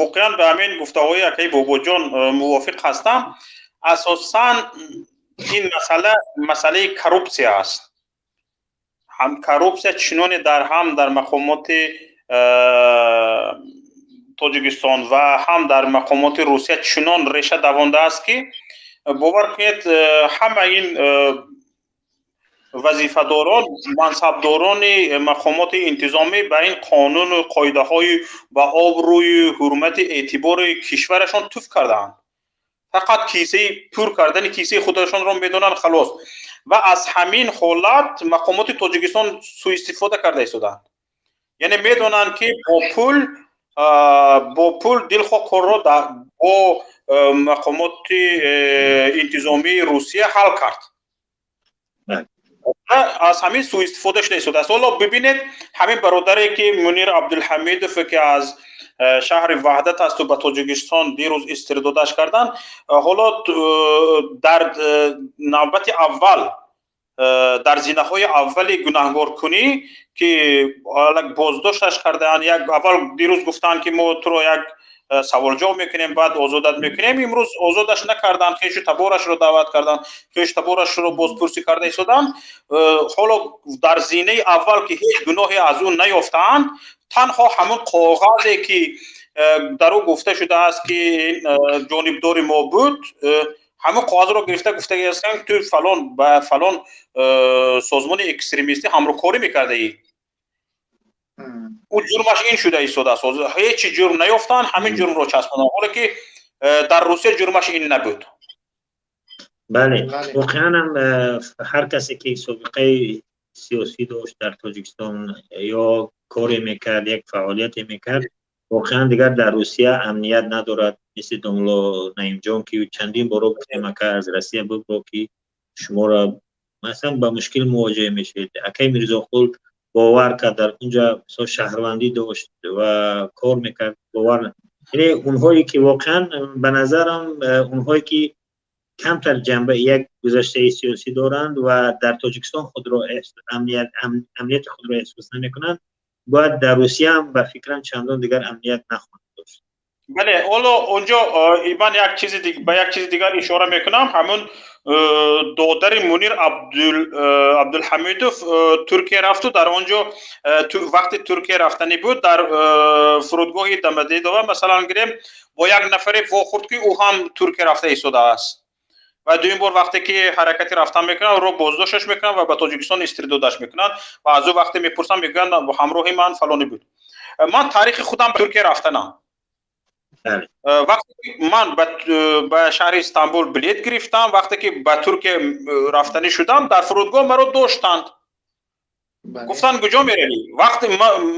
воқеан ба ҳамин гуфтаҳои акаи Бобоҷон мувофиқ ҳастам. Асосан ин масъала масъалаи коррупсия аст. Ҳам коррупсия чуноне дар ҳам дар мақомоти Тоҷикистон ва ҳам дар мақомоти Русия чунон реша давондааст, ки бовар кунед, ҳама ин вазифадорон, мансабдорони мақомоти интизомӣ ба ин қонуну қоидаҳои, ба обрӯю ҳурмати эътибори кишварашон туф кардаанд. Фақат кисаи пур кардани кисаи худашонро медонанд, халос. Ва аз ҳамин ҳолат мақомоти Тоҷикистон сӯистифода карда истодаанд, яъне медонанд, ки бо пул дилхоҳ корро бо мақомоти интизомии Русия ҳал кард. Аз ҳамин сӯистифода шуда истодааст. Ҳоло бибинед, ҳамин бародаре, ки Мунир Абдулҳамидов, ки аз шаҳри Ваҳдат асту ба Тоҷикистон дирӯз истирдодаш карданд, ҳоло дар навбати аввал, дар зинаҳои аввали гунаҳгоркунӣ, ки боздошташ кардаанд, як аввал дирӯз гуфтанд, ки мо туро як саволҷавоб мекунем, баъд озодат мекунем. Имрӯз озодаш накарданд, хешу таборашро даъват карданд, хешу таборашро бозпурсӣ карда истоданд. Ҳоло дар зинаи аввал, ки ҳеҷ гуноҳе аз ӯ наёфтаанд, танҳо ҳамон коғазе, ки дар ӯ гуфта шудааст, ки ҷонибдори мо буд, ҳамон коғазро гирифта гуфтагиастанд: ту фалон ба фалон созмони экстремистӣ ҳамрокорӣ мекардаӣ. Ӯ ҷурмаш ин шуда истодааст. Ҳеҷ ҷурм наёфтанд, ҳамин ҷурмро часпонанд, ҳоле ки дар Русия ҷурмаш ин набуд.
Бале, воқеанам ҳар касе, ки собиқаи сиёсӣ дошт дар Тоҷикистон ё коре мекард, як фаъолияте мекард, воқеан дигар дар Русия амният надорад. Мисли домло Наимҷон, ки чандин боро гуфтем: ака, аз Россия бибро, ки шуморо масалан ба мушкил мувоҷиҳа мешавед. Акаи Мирзоқул бовар кард, дар унҷа мисол шаҳрвандӣ дошт ва кор мекард, бовар. Яъне онҳое ки воқеан, ба назарам, онҳое ки камтар ҷанба, як гузаштаи сиёсӣ доранд ва дар Тоҷикистон худро амнияти худро эҳсос намекунанд, бояд дар Русия ҳам, ба фикрам, чандон дигар амният нахоҳанд дошт.
Бале, ҳоло онҷо ман як чизи ба як чизи дигар ишора мекунам. Ҳамун додари Мунир Абдулҳамидов Туркия рафту дар он ҷо вақти Туркия рафтанӣ буд, дар фурудгоҳи Домодедово, масалан гирем, бо як нафаре вохӯрд, ки ӯ ҳам Туркия рафта истодааст. Ва дуюм бор вақте ки ҳаракати рафтан мекунанд, ӯро боздошташ мекунанд ва ба Тоҷикистон истирдодаш мекунанд. Ва аз ӯ вақте мепурсам, мегӯянд, ҳамроҳи ман фалонӣ буд. Ман таърихи худам ба Туркия рафтанам. Вақте ки ман ба шаҳри Истанбул билет гирифтам, вақте ки ба Туркия рафтанӣ шудам, дар фурудгоҳ маро доштанд, гуфтанд: куҷо меравӣ? Вақте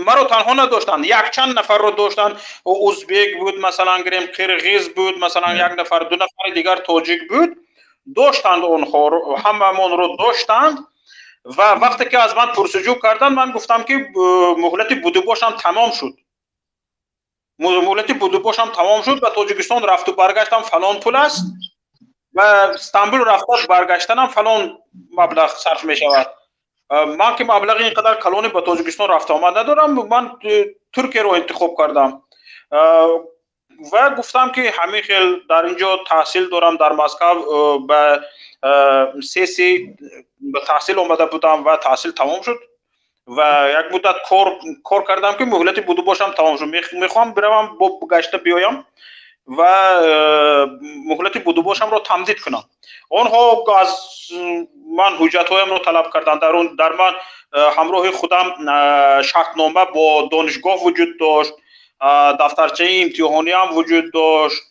маро танҳо надоштанд, якчанд нафарро доштанд. Узбек буд, масалан гирем, қирғиз буд, масалан, як нафар, ду нафари дигар тоҷик буд. Доштанд, онҳоро ҳамамонро доштанд. Ва вақте ки аз ман пурсуҷӯ карданд, ман гуфтам, ки муҳлати будубошам тамом шуд, муҳлати будубошам тамом шуд, ба Тоҷикистон рафту баргаштам фалон пул аст ва Стамбул рафта баргаштанам фалон маблағ сарф мешавад. Ман ки маблағи ин қадар калони ба Тоҷикистон рафта омад надорам, ман Туркияро интихоб кардам. Ва гуфтам, ки ҳамин хел дар ин ҷо таҳсил дорам, дар Москав ба сессия ба таҳсил омада будам ва таҳсил тамом шуд ва як муддат кор кардам, ки муҳлати будубошам тамом шуд, мехоҳам биравам, бо гашта биёям ва муҳлати будубошамро тамдид кунам. Онҳо аз ман ҳуҷҷатҳоямро талаб карданд. Дар ман ҳамроҳи худам шартнома бо донишгоҳ вуҷуд дошт, дафтарчаи имтиҳониам вуҷуд дошт,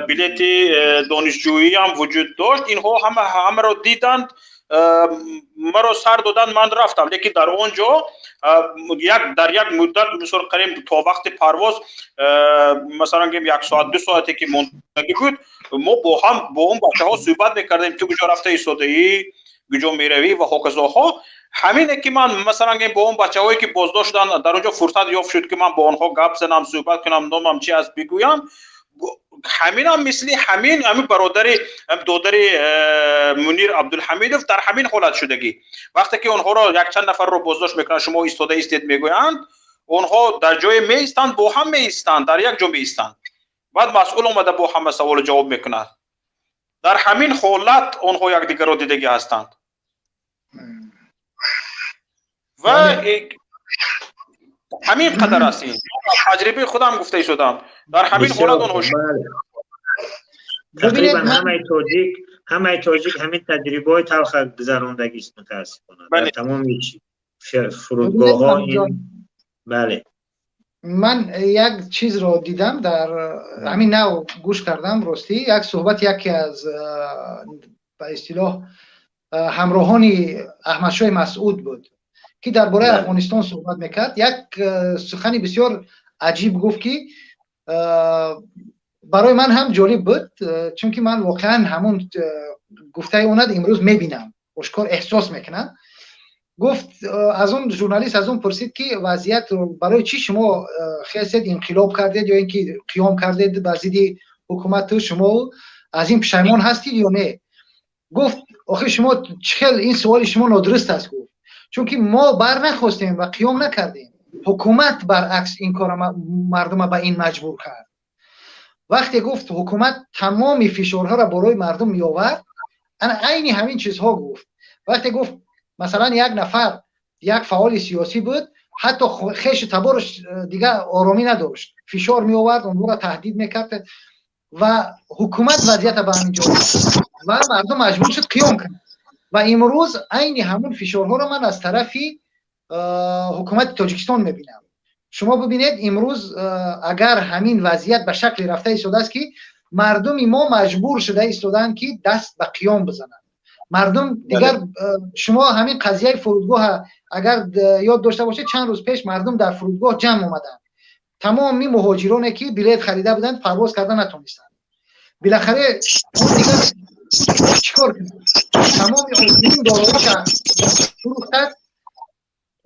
билети донишҷӯиам вуҷуд дошт. Инҳо ҳамаро диданд, маро сар доданд, ман рафтам. Лекин дар он ҷо Як дар як муддат, мисол, қариб то вақти парвоз, масалан гӯем, як соат, 2 соате ки мондагӣ буд, мо бо ҳам, бо он бачаҳо суҳбат мекардем: ту куҷо рафта истодаӣ, куҷо меравӣ ва ҳоказоҳо. Ҳамине ки ман, масалан гӯем, бо он бачаҳое ки боздошт шуданд, дар он ҷо фурсат ёфт шуд, ки ман бо онҳо гап занам, суҳбат кунам, номам чи аст бигӯям. Ҳаминам мисли ҳамин бародари додари Мунир Абдулҳамидов дар ҳамин ҳолат шудагӣ. Вақте ки онҳоро, якчанд нафарро боздошт мекунанд, шумо истода истед мегӯянд, онҳо дар ҷое меистанд, бо ҳам меистанд, дар як ҷо меистанд. Баъд масъул омада бо ҳама саволу ҷавоб мекунад. Дар ҳамин ҳолат онҳо якдигарро дидагӣ ҳастанд ва ҳамин қадар аст. Ин таҷрибаи худам гуфта истодам. Дар ҳамин ҳолат онҳо
Тақрибан ҳамаи тоҷик ҳамин таҷрибаҳои талха гузарондагист, мутаассифона, дар тамоми фурудгоҳҳо ин, бале.
Ман як чизро дидам, дар ҳамин нав гӯш кардам, ростӣ, як суҳбат яке аз, ба истилоҳ, ҳамроҳони Аҳмадшоҳи Масъуд буд, ки дар бораи Афғонистон суҳбат мекард. Як сухани бисёр аҷиб гуфт, ки барои ман ҳам ҷолиб буд, чунки ман воқеан ҳамун гуфтаи онад имрӯз мебинам, ошкор эҳсос мекунам. Гуфт, аз он журналист аз он пурсид, ки вазъият барои чӣ шумо хестед, инқилоб кардед ё ин ки қиём кардед бар зидди ҳукумату, шумо аз ин пушаймон ҳастед ё не? Гуфт: охир шумо чӣ хел, ин суоли шумо нодуруст аст. Гуфт, чунки мо бар нахостем ва қиём накардем, ҳукумат баръакс ин кора мардума ба ин маҷбур кард. Вақте, гуфт, ҳукумат тамоми фишорҳоро болои мардум меовард, ана айни ҳамин чизҳо гуфт. Вақте, гуфт, масалан, як нафар, як фаъоли сиёсӣ буд, ҳатто хешу табораш дигар оромӣ надошт, фишор меовард, онҳоро таҳдид мекард ва ҳукумат вазъията ба ҳамин ҷо ва мардум маҷбур шуд қиём кунад. Ва имрӯз айни ҳамун фишорҳоро ман аз тарафи ҳукумати Тоҷикистон мебинам. Шумо бибинед, имрӯз агар ҳамин вазъият ба шакле рафта истодааст, ки мардуми мо маҷбур шуда истодаанд, ки даст ба қиём бизананд. Мардум дигар, шумо ҳамин қазияи фурудгоҳа агар ёд дошта бошед, чанд рӯз пеш мардум дар фурудгоҳ ҷамъ омаданд. Тамоми муҳоҷироне, ки билет харида буданд, парвоз карда натонистанд. Билахаре дигар чӣ кор кунад? Тамоми охирин дороиша фурӯхтааст,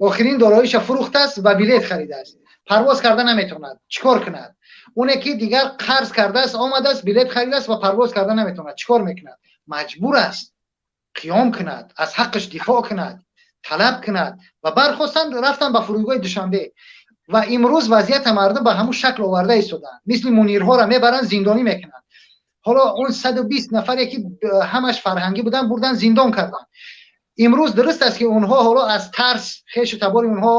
охирин дороиша фурӯхтааст ва билет харидааст, парвоз карда наметавонад. Чӣ кор кунад? Оне ки дигар қарз кардааст, омадааст, билет харидааст ва парвоз карда наметавонад, чӣ кор мекунад? Маҷбур аст қиём кунад, аз ҳаққаш дифоъ кунад, талаб кунад. Ва бархостанд, рафтанд ба фурудгоҳи Душанбе. Ва имрӯз вазъията мардум ба ҳамун шакл оварда истодаанд. Мисли Мунирҳоро мебаранд, зиндонӣ мекунанд. Ҳоло он 120 нафаре, ки ҳамаш фарҳангӣ буданд, бурдан, зиндон карданд. Имрӯз дуруст аст, ки онҳо ҳоло аз тарс, хешу табори онҳо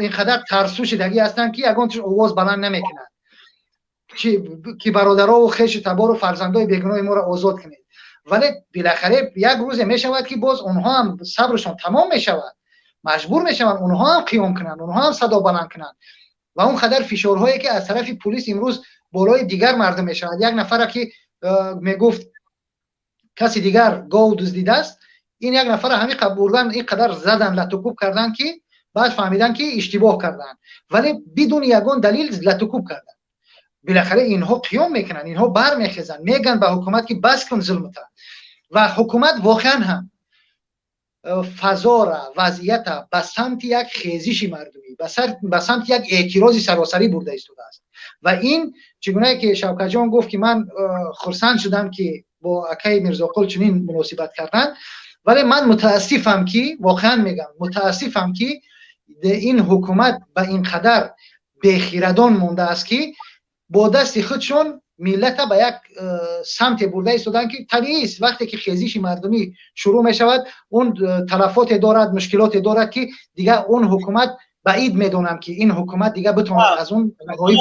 инқадар тарсу шидагӣ ҳастанд, ки ягон чиз овоз баланд намекунанд, ки бародарову хешу табору фарзандои бегуноҳи моро озод кунед. Вале билахаре як рӯзе мешавад, ки боз онҳо ҳам сабршон тамом мешавад, маҷбур мешаванд онҳо ҳам қиём кунанд, онҳо ҳам садо баланд кунанд. Ва он қадар фишорҳое, ки аз тарафи пулис имрӯз болои дигар мардум мешавад. Як нафаре, ки мегуфт, каси дигар гов дуздидааст, ин як нафара ҳамин бурдан, ин қадар задан, латукуб карданд, ки баъд фаҳмиданд, ки иштибоҳ карданд, вале бидуни ягон далил латукуб карданд. Билахаре инҳо қиём мекунанд, инҳо бармехезанд, мегӯянд ба ҳукумат, ки бас кун зулмта. Ва ҳукумат воқеан ҳам фазора, вазъията ба самти як хезиши мардумӣ, ба самти як эътирози саросарӣ бурда истодааст. Ва ин чӣ гунае ки Шавкатҷон гуфт, ки ман хурсанд шудам, ки бо акаи Мирзоқул чунин муносибат карданд, вале ман мутаассифам, ки воқеан мегӯям, мутаассифам, ки ин ҳукумат ба ин қадар бехирадон мондааст, ки бо дасти худшон миллата ба як самте бурда истоданд, ки табиист, вақте ки хезиши мардумӣ шурӯъ мешавад, он талафоте дорад, мушкилоте дорад, ки дигар он ҳукумат, баид медонам, ки ин ҳукумат дигар битавонад аз он
роҳӣ.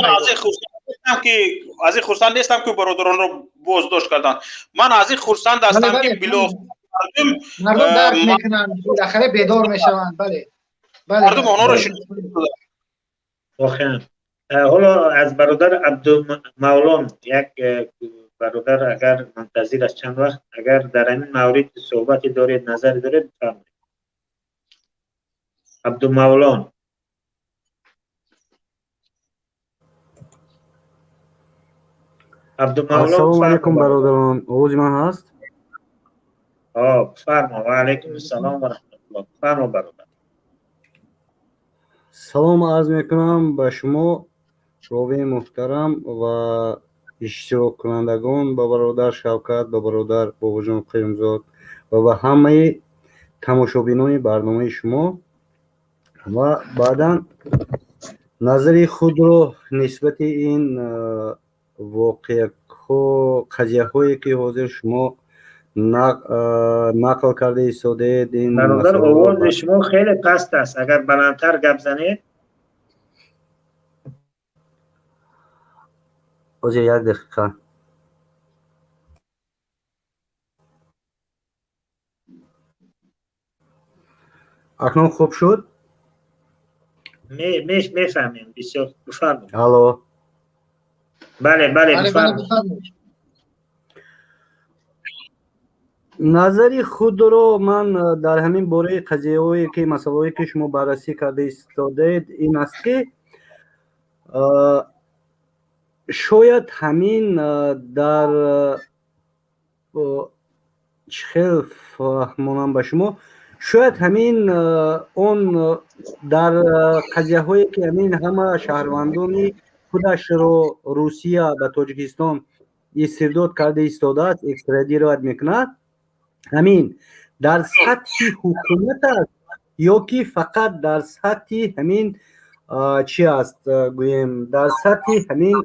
Аз ин хурсанд нестам, ки бародаронро боздошт карданд. Ман аз ин хурсанд ҳастам, ки билохир
мардум дарк мекунанд, билахаре бедор мешаванд, бале.
Мардум онҳоро
Воқеан, ҳоло аз бародар Абдумавлон, як бародар агар мунтазир аст чанд вақт, агар дар ҳамин маврид суҳбате доред, назаре доред, бифармоед, Абдумавлон.
Ассалому алайкум, бародарон, овози ман ҳаст?
Фармо, ва алайкум ассалом ва раҳматуллоҳ. Фармо, бародар.
Салом арз мекунам ба шумо, ровии муҳтарам, ва иштироккунандагон, ба бародар Шавкат, ба бародар Бобоҷон Қаюмзод ва ба ҳамаи тамошобинони барномаи шумо. Ва баъдан назари худро нисбати ин воқеаҳо, қазияҳое ки ҳозир шумо нақл карда истодаед, ин
Бародар, овози шумо хеле паст аст, агар баландтар гап занед.
Ҳозир, як дақиқа. Акнун хуб шуд?
Мефаҳмем бисёр, бифармоед.
Алло.
Бале, бале, бифармоед.
Назари худро ман дар ҳамин бораи қазияҳое ки, масъалаҳое ки шумо баррасӣ карда истодаед, ин аст ки шояд ҳамин дар чӣ хел фаҳмонам ба шумо, шояд ҳамин он дар қазияҳое ки ҳамин ҳама шаҳрвандони худашро Русия ба Тоҷикистон истирдод карда истодааст, экстрадировать мекунад, ҳамин дар сатҳи ҳукумат аст ё ки фақат дар сатҳи ҳамин чи аст, гӯем, дар сатҳи ҳамин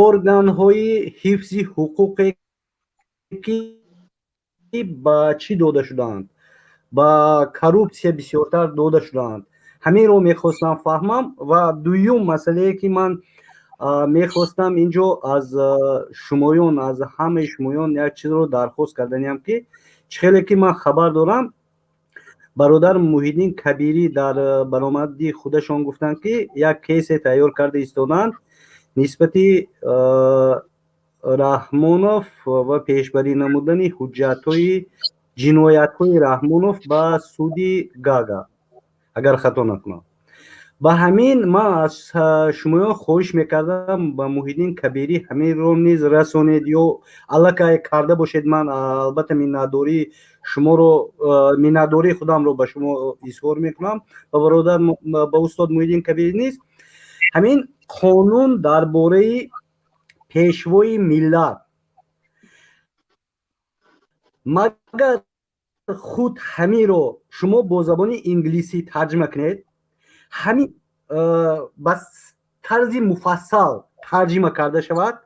органҳои ҳифзи ҳуқуқе ки ба чӣ дода шудаанд, ба коррупсия бисёртар дода шудаанд? Ҳаминро мехостам фаҳмам. Ва дуюм масъалае ки ман мехостам инҷо аз шумоён, аз ҳамаи шумоён як чизро дархост карданиям, ки чӣ хеле ки ман хабар дорам, бародар Муҳиддин Кабирӣ дар баромади худашон гуфтанд, ки як кейсе тайёр карда истодаанд нисбати Раҳмонов ва пешбарӣ намудани ҳуҷҷатҳои ҷиноятҳои Раҳмонов ба суди Гага, агар хато накунам. Ба ҳамин ман аз шумоён хоҳиш мекардам, ба Муҳиддин Кабирӣ ҳаминро низ расонед ё аллакай карда бошед. Ман албатта миннатдории шуморо, миннатдории худамро ба шумо изҳор мекунам, ба бародар, ба устод Муҳиддин Кабирӣ низ. Ҳамин қонун дар бораи пешвои миллат, магар худ ҳаминро шумо бо забони инглисӣ тарҷима кунед, ҳамин ба тарзи муфассал тарҷима карда шавад,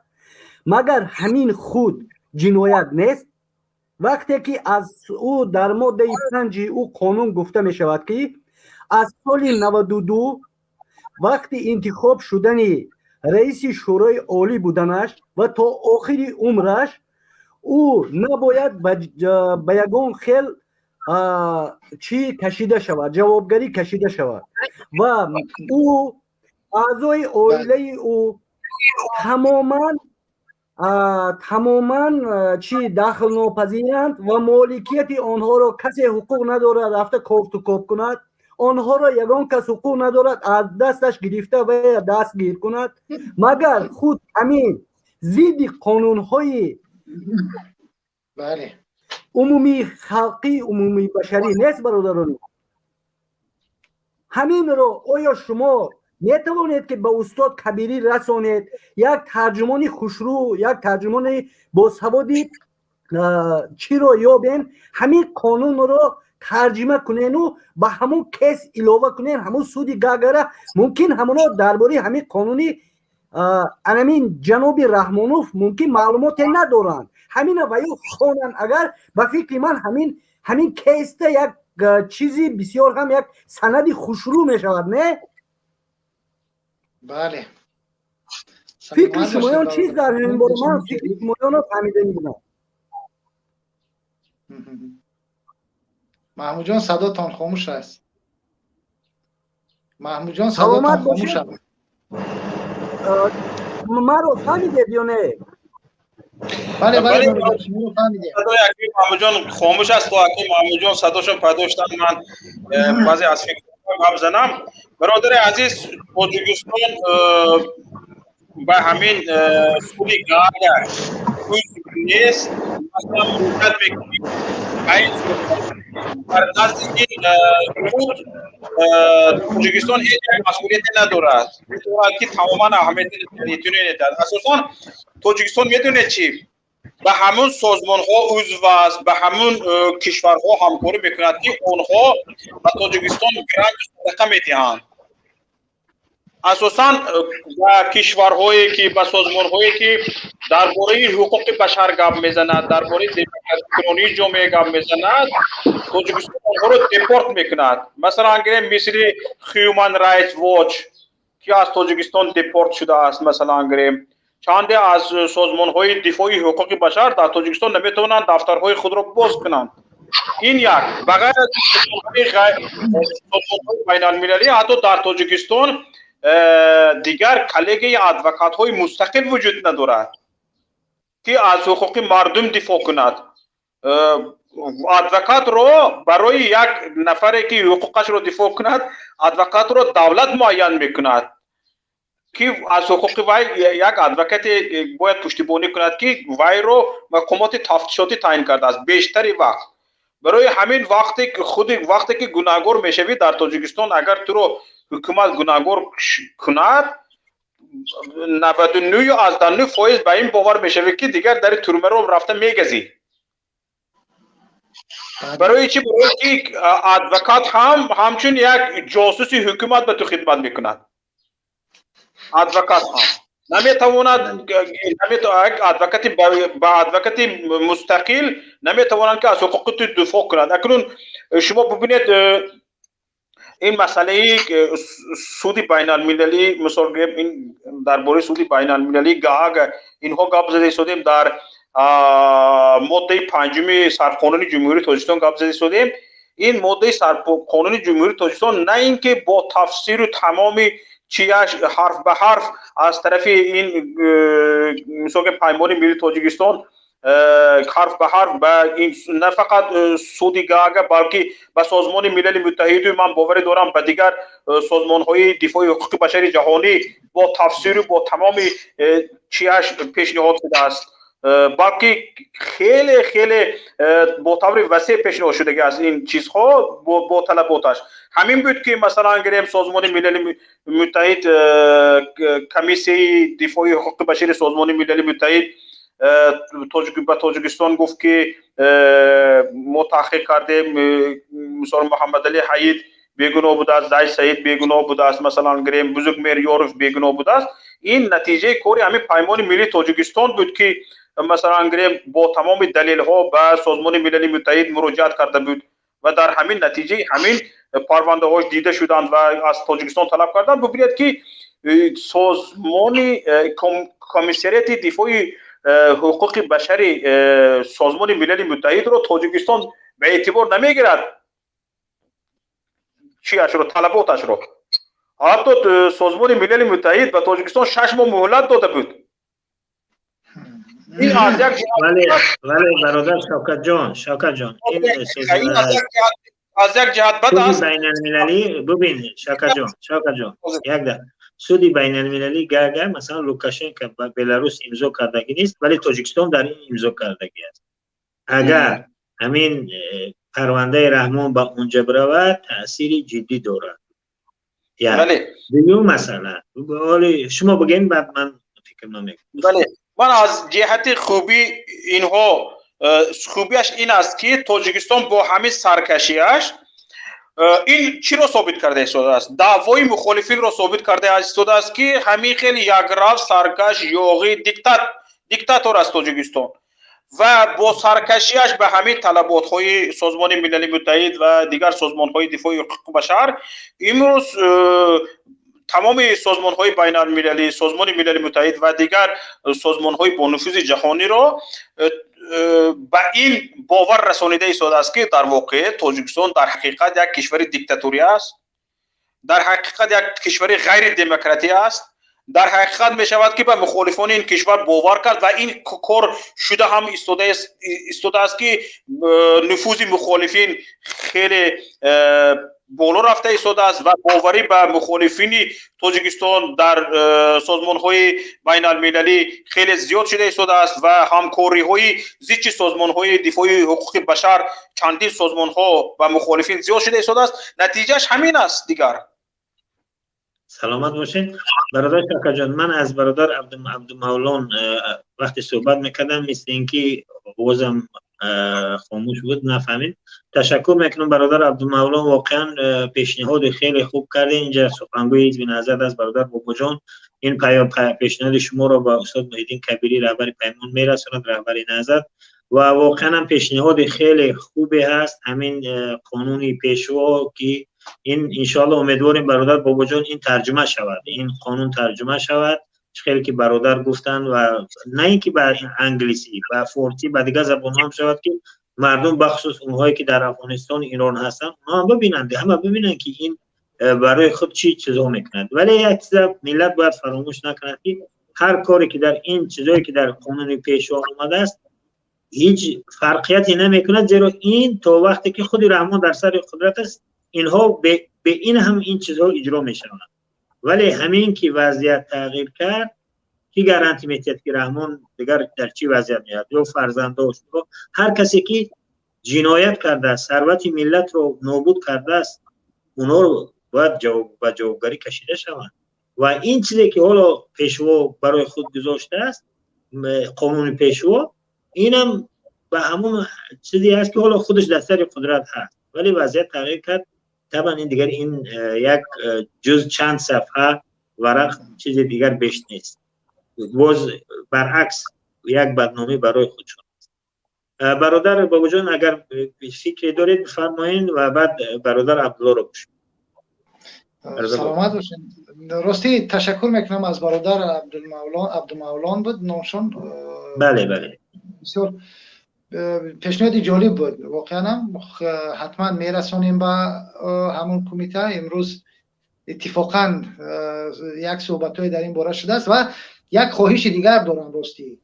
магар ҳамин худ ҷиноят нест? Вақте ки аз ӯ дар моддаи 5-и ӯ қонун гуфта мешавад, ки аз соли 92 вақти интихоб шудани раиси Шӯрои Олӣ буданаш ва то охири умраш ӯ набояд ба ягон хел чӣ кашида шавад, ҷавобгарӣ кашида шавад, ва ӯ, аъзои оилаи ӯ тамоман чӣ дахлнопазиранд ва моликияти онҳоро касе ҳуқуқ надорад рафта кофтукоб кунад, онҳоро ягон кас ҳуқуқ надорад аз дасташ гирифта ва дастгир кунад. Магар худ ҳамин зидди қонунҳои умумии халқӣ, умумии башарӣ нест, бародарони? Ҳаминро оё шумо метавонед ки ба устод Кабирӣ расонед? Як тарҷумони хушрӯ, як тарҷумони босаводи чиро ёбем, ҳамин қонунро тарҷима кунену ба ҳамун кейс илова кунен, ҳамун суди Гагара. Мумкин ҳамоно дар бораи ҳамин қонуни анамин ҷаноби Раҳмонов мумкин маълумоте надоранд. Ҳамина ва ё хонанд агар, ба фикри ман, ҳамин кейста як чизи бисёр ҳам як санади хушрӯ мешавад, не?
Бале.
Фикри шумоён чиз дар ҳамин бора? Ман фикри шумоёнро фаҳмида будам.
Маҳмудҷон, садотон хомӯш аст. Маҳмудҷон, садотон хомӯш аст.
Маро фаҳмидед ё не?
Бале, бале, шуморо фаҳмидем.
Садои акаи Маҳмудҷон хомӯш аст. То акаи Маҳмудҷон садошон пайдо шудан, ман баъзе аз фикрҳо гап занам. Бародари азиз, Тоҷикистон Ба ҳамин суди Гаага узв нест, масалан, муроҷиат мекунем ба ин, дар назди ин суд Тоҷикистон ҳеҷ як масъулияте надорад, метавонад, ки тамоман аҳамияти надиҳад. Асосан Тоҷикистон, медонед чӣ, ба ҳамун созмонҳо узв аст, ба ҳамун кишварҳо ҳамкорӣ мекунад, ки онҳо ба Тоҷикистон гранту садақа медиҳанд. Асосан ба кишварҳое ки, ба созмонҳое ки дар бораи ҳуқуқи башар гап мезанад, дар бораи демократикунонии ҷомеа гап мезанад, Тоҷикистон онҳоро депорт мекунад. Масалан гирем, мисли Human Rights Watch, ки аз Тоҷикистон депорт шудааст. Масалан гирем, чанде аз созмонҳои дифои ҳуқуқи башар дар Тоҷикистон наметавонанд дафтарҳои худро боз кунанд. Ин як. Ба ғайр аз созмонҳои байналмилалӣ, ҳатто дар Тоҷикистон дигар коллегияи адвокатҳои мустақил вуҷуд надорад, ки аз ҳуқуқи мардум дифоъ кунад. Адвокатро барои як нафаре, ки ҳуқуқашро дифоъ кунад, адвокатро давлат муайян мекунад, ки аз ҳуқуқи вай як адвокате бояд пуштибонӣ кунад, ки вайро мақомоти тафтишотӣ таъин кардааст бештари вақт. Барои ҳамин вақте худи вақте ки гунаҳгор мешавӣ дар Тоҷикистон, агар туро ҳукумат гунаҳгор кунад, 99,9% ба ин бовар мешавӣ, ки дигар дари турмаро рафта мегазӣ. Барои чӣ? Барои ки адвокат ҳам ҳамчун як ҷосуси ҳукумат ба ту хидмат мекунад. Адвокат ҳам наметавонад, адвокати ба адвокати мустақил наметавонанд, ки аз ҳуқуқи ту дифоъ кунад. Акнун шумо бубинед, ин масъалаи суди байналмилалӣ, мисол гирем, ин дар бораи суди байналмилалии Гаага инҳо гап зада истодем, дар моддаи панҷуми Сарқонуни Ҷумҳурии Тоҷикистон гап зада истодем. Ин моддаи Сарқонуни Ҷумҳурии Тоҷикистон на ин ки бо тафсиру тамоми чияш ҳарф ба ҳарф аз тарафи ин, мисол, Паймони Миллии Тоҷикистон ҳарф ба ҳарф ба на фақат суди Гаага, балки ба Созмони Милали Муттаҳиду, ман боварӣ дорам, ба дигар созмонҳои дифои ҳуқуқи башари ҷаҳонӣ бо тафсиру бо тамоми чияш пешниҳод шудааст, балки хеле хеле бо таври васеъ пешниҳод шудагӣ аст. Ин чизҳо бо талаботаш ҳамин буд, ки масалан гирем, Созмони Милали Муттаҳид, Комиссияи дифои ҳуқуқи башари Созмони Милали Муттаҳид ба Тоҷикистон гуфт, ки мо таҳқиқ кардем, мисол, Муҳаммадалӣ Ҳаид бегуноҳ будааст, Зайд Саид бегуноҳ будааст, масалан гирем, Бузургмеҳр Ёров бегуноҳ будааст. Ин натиҷаи кори ҳамин Паймони Миллии Тоҷикистон буд, ки масалан гирем, бо тамоми далелҳо ба Созмони Милали Муттаҳид муроҷиат карда буд ва дар ҳамин натиҷаи ҳамин парвандаҳош дида шуданд ва аз Тоҷикистон талаб карданд. Бубинед, ки созмони Комиссариати дифои ҳуқуқи башари Созмони Милали Муттаҳидро Тоҷикистон ба эътибор намегирад, чиашро, талаботашро. Ҳатто Созмони Милали Муттаҳид ба Тоҷикистон 6 моҳ муҳлат дода буд.
Ин аз як вале, бародар Шавкатҷон, Шавкатҷон,
аз як ҷиҳат бад аст.
Байналмилалӣ, бубин, Шавкатҷон, Шавкатҷон, як дақиқа. Суди байналмилалӣ Гаага, масалан, Лукашенко ба Беларус имзо кардагӣ нест, вале Тоҷикистон дар ин имзо кардагӣ аст. Агар ҳамин парвандаи Раҳмон ба унҷа биравад, таъсири ҷиддӣ дорад. Дуюм масъала, ҳоли шумо бигӯед, баъд ман фикр намекунам.
Бале, ман аз ҷиҳати хубӣ инҳо, хубиаш ин аст, ки Тоҷикистон бо ҳамин саркашиаш ин чиро собит карда истодааст? Даъвои мухолифинро собит карда истодааст, ки ҳамин хеле якрав, саркаш, ёғӣ, диктатор аст Тоҷикистон ва бо саркашиаш ба ҳамин талаботҳои Созмони Милали Муттаҳид ва дигар созмонҳои дифои ҳуқуқи башар имрӯз тамоми созмонҳои байналмилалӣ, Созмони Милали Муттаҳид ва дигар созмонҳои бонуфузи ҷаҳониро ба ин бовар расонида истодааст, ки дар воқеъ Тоҷикистон дар ҳақиқат як кишвари диктаторӣ аст, дар ҳақиқат як кишвари ғайридемократӣ аст. Дар ҳақиқат мешавад, ки ба мухолифони ин кишвар бовар кард ва ин кор шуда ҳам истодааст, ки нуфузи мухолифин хеле Боло рафта истодааст ва боварӣ ба мухолифини Тоҷикистон дар созмонҳои байналмилалӣ хеле зиёд шуда истодааст ва ҳамкориҳои зичи созмонҳои дифои ҳуқуқи башар, чандин созмонҳо ва мухолифин зиёд шуда истодааст. Натиҷааш ҳамин аст дигар.
Саломат бошед, бародар Шакаҷон. Ман аз бародар Абдумавлон вақте суҳбат мекардам, мисли ин ки овозам хомӯш буд, нафаҳмид. Ташаккур мекунам, бародар Абдумавлон, воқеан пешниҳоди хеле хуб кардем. Инҷа сухангӯи ҳизби Наҳзат аст бародар Бобоҷон. Ин пешниҳоди шуморо ба устод Муҳиддин Кабирӣ, раҳбари Паймон, мерасонад, раҳбари Наҳзат. Ва воқеан ҳам пешниҳоди хеле хубе ҳаст ҳамин қонуни Пешво, ки ин иншоалло умедворем, бародар Бобоҷон, ин тарҷума шавад, ин қонун тарҷума шавад, хеле ки бародар гуфтанд, ва на ин ки ба англисӣ, ба форсӣ, ба дигар забонҳо ҳам шавад, ки мардум, бахусус онҳое ки дар Афғонистон, Ирон ҳастанд, онҳо ҳам бибинанд, ҳама бибинанд, ки ин барои худ чӣ чизҳо мекунад. Вале як чиза миллат бояд фаромӯш накунад, ки ҳар коре ки дар ин чизҳое ки дар қонуни Пешво омадааст, ҳеҷ фарқияте намекунад, зеро ин то вақте ки худи Раҳмон дар сари қудрат аст, инҳо бе ин ҳам ин чизҳо иҷро мешаванд. Вале ҳамин ки вазъият тағйир кард, ки гарантӣ метиҳад, ки Раҳмон дигар дар чӣ вазъият меояд ё фарзандош, ҳар касе ки ҷиноят кардааст, сарвати миллатро нобуд кардааст, онҳоро бояд ба ҷавобгарӣ кашида шаванд. Ва ин чизе ки ҳоло Пешво барои худ гузоштааст, қонуни Пешво, инам ба ҳамон чизе аст, ки ҳоло худаш дар сари қудрат ҳаст, вале вазъият тағйир кард, табан ин дигар ин як ҷуз чанд сафҳа варақ чизи дигар беш нест. Боз баръакс як бадномӣ барои худшон аст. Бародар Бобоҷон, агар фикре доред, бифармоед ва баъд бародар Абдуллоро гӯш.
Саломат бошед. Ростӣ, ташаккур мекунам аз бародар Абдулмавлон, Абдумавлон буд номшон?
Бале.
Бисёр пешниҳоди ҷолиб буд воқеанам. Ҳатман мерасонем ба ҳамон кумита. Имрӯз иттифоқан як суҳбатҳое дар ин бора шудааст ва як хоҳиши дигар дорам. Ростӣ,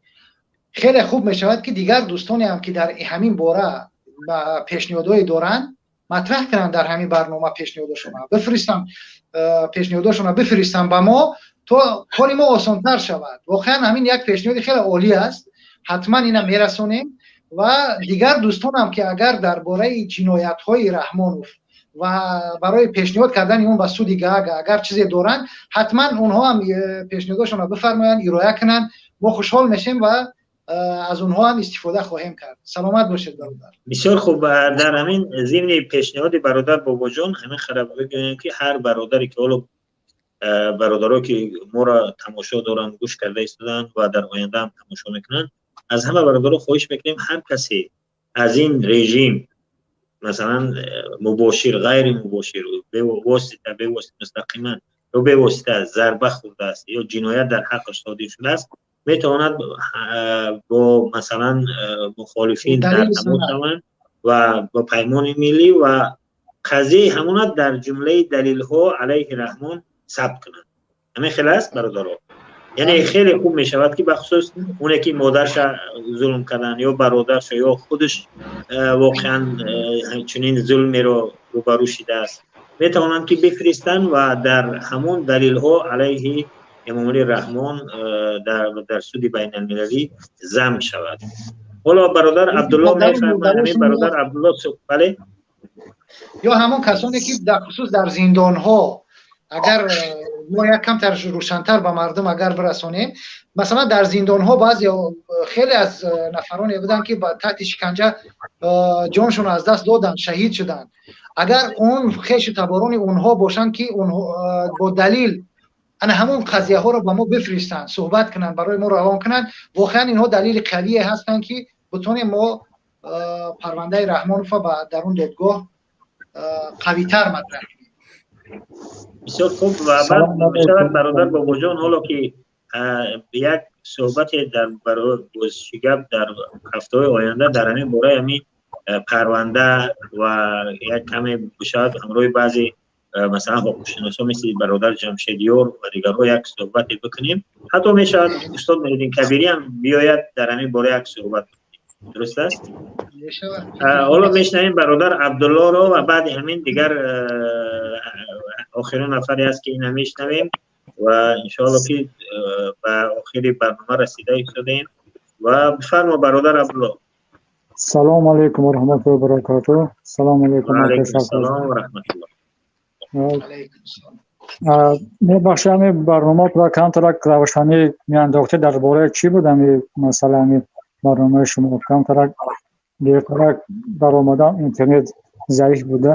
хеле хуб мешавад, ки дигар дӯстоне ҳам, ки дар ҳамин бора пешниҳодҳое доранд, матраҳ кунанд дар ҳамин барнома, пешниҳодошона бифиристанд, пешниҳодошона бифиристанд ба мо, то кори мо осонтар шавад. Воқеан ҳамин як пешниҳоди хеле олӣ аст, ҳатман ина мерасонем. Ва дигар дӯстонам, ки агар дар бораи ҷиноятҳои Раҳмонов ва барои пешниҳод кардани он ба суди Гаага агар чизе доранд, ҳатман онҳо ҳам пешниҳодошонро бифармоянд, ироя кунанд. Мо хушҳол мешем ва аз онҳо ҳам истифода хоҳем кард. Саломат бошед, бародар.
Бисёр хуб. Дар ҳамин зимни пешниҳоди бародар Бобоҷон ҳамин хабар бигӯем, ки ҳар бародаре ки ҳоло бародаро ки моро тамошо доранд, гӯш карда истоданд ва дар оянда ҳам тамошо мекунанд, аз ҳама бародаро хоҳиш мекунем, ҳар касе аз ин режим, масалан, мубошир, ғайри мубошир, бевосита, бевосита, мустақиман ё бевосита зарба хӯрдааст ё ҷиноят дар ҳаққаш содир шудааст, метавонад бо, масалан, мухолифин дар тамос шаванд ва бо Паймони Миллӣ ва қазияи ҳамонат дар ҷумлаи далилҳо алайҳи Раҳмон сабт кунанд. Ҳамин хел аст, бародаро. Яъне хеле хуб мешавад, ки бахусус оне ки модарша зулм кардан ё бародарша ё худаш воқеан чунин зулмеро рӯбарӯ шидааст, метавонанд ки бифиристанд ва дар ҳамон далилҳо алайҳи Эмомалӣ Раҳмон дар суди байналмилалӣ зам шавад. Ҳоло бародар Абдулло мефармояд. Ҳамин бародар Абдулло, бале.
Ё ҳамон касоне ки дар хусус дар зиндонҳо, агар мо як камтар рӯшантар ба мардум агар бирасонем, масалан, дар зиндонҳо баъзе хеле аз нафароне буданд, ки ба таҳти шиканҷа ҷоншонро аз даст доданд, шаҳид шуданд. Агар он хешу таборони онҳо бошанд, ки бо далил ана ҳамон қазияҳоро ба мо бифиристанд, суҳбат кунанд, барои мо равон кунанд, воқеан инҳо далили қавие ҳастанд, ки бутонем мо парвандаи Раҳмонова ба дар он додгоҳ қавитар матраҳ кунем.
Бисёр хуб. Ва баъд мешавад, бародар Бобоҷон, ҳоло ки як суҳбате дар гап дар ҳафтаҳои оянда дар ҳамин бораи ҳамин парванда ва як каме бишавад ҳамроҳи баъзе, масалан, ҳуқуқшиносо мисли бародар Ҷамшедёр ва дигарҳо як суҳбате бикунем. Ҳатто мешавад устод Муҳиддин Кабирӣ ҳам биёяд, дар ҳамин бора як суҳбат. Дуруст аст? Ҳоло мешнавем бародар Абдуллоро ва баъди ҳамин дигар охирон нафаре аст, ки ина мешнавем ва иншоалло, ки ба охири барнома расида истодаем. Ва бифармо, бародар Абдулло.
Салому алайкум ва раҳматуллоҳи ва баракатуҳ. Салому алайкум.
Салом ва раҳматуллоҳ.
Мебахшед, ҳами барнома камтарак равшанӣ меандохте, дар бораи чӣ буд ҳами масъала, ҳами барномаи шумо? Камтарак дертарак даромадам, интернет заиф буда.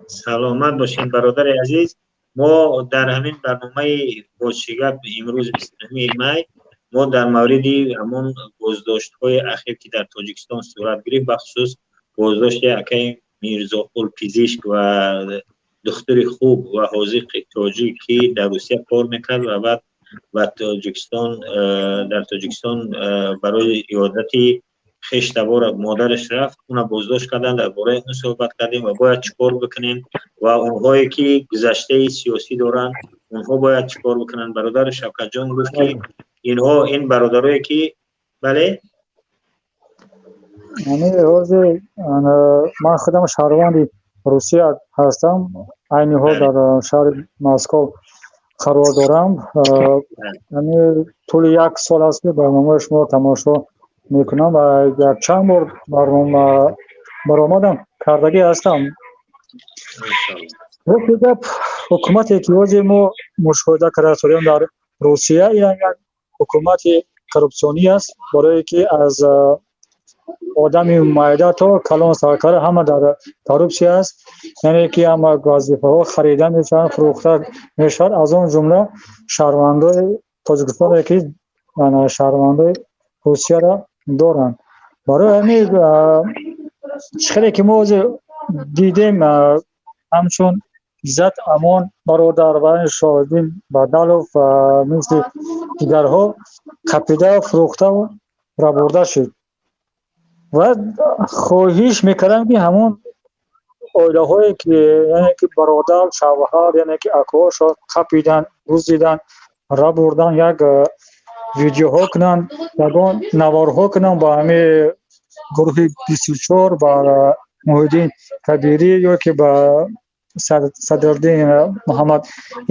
Саломат бошед, бародари азиз. Мо дар ҳамин барномаи «Боз чӣ гап» имрӯз, 29 май, мо дар мавриди ҳамон боздоштҳои ахир, ки дар Тоҷикистон сурат гирифт, бахусус боздошти акаи Мирзоқул, пизишк ва духтури хуб ва ҳозиқи тоҷик, ки дар Русия кор мекард ва баъд ба Тоҷикистон, дар Тоҷикистон барои иёдати хештабора модараш рафт, уна боздошт карданд. Дар бораи он суҳбат кардем ва бояд чӣ кор бикунем ва онҳое, ки гузаштаи сиёсӣ доранд, онҳо бояд чӣ кор бикунанд. Бародари Шавкатҷон гуфт, ки инҳо, ин бародарое, ки бале.
Ҳозир ман худам шаҳрванди Русия ҳастам, айни ҳол дар шаҳри Москов қарор дорам. Ами тӯли як сол аст, ки барномаи шуморо тамошо мекунам ва якчанд бор барнома баромадам кардагӣ ҳастам. Рости гап, ҳукумате, ки ҳозир мо мушоҳида карда истодем дар Русия, ин як ҳукумати коррупсионӣ аст, барое ки аз одами майда то калон саркара ҳама дар коррупсия аст, яъне ки ҳама вазифаҳо харида мешаванд, фурӯхта мешавад, аз он ҷумла шаҳрвандои Тоҷикистоне, ки шаҳрвандои Русияро доранд. Барои ҳамин чӣ хеле ки мо ҳозир дидем, ҳамчун Иззат Амон бародар ва Шоҳиддин Бадалов, мисли дигарҳо қапида, фурӯхта рабурда шуд. Ва хоҳиш мекардам, ки ҳамон оилаҳое, ки яъне ки бародар, шавҳар, яъне ки акоҳошо қапидан, дуздидан, рабурдан, як видеоҳо кунанд, ягон наворҳо кунанд, ба ҳамин гурӯҳи 24, ба Муҳиддин Кабирӣ ё ки ба Садриддин, Муҳаммад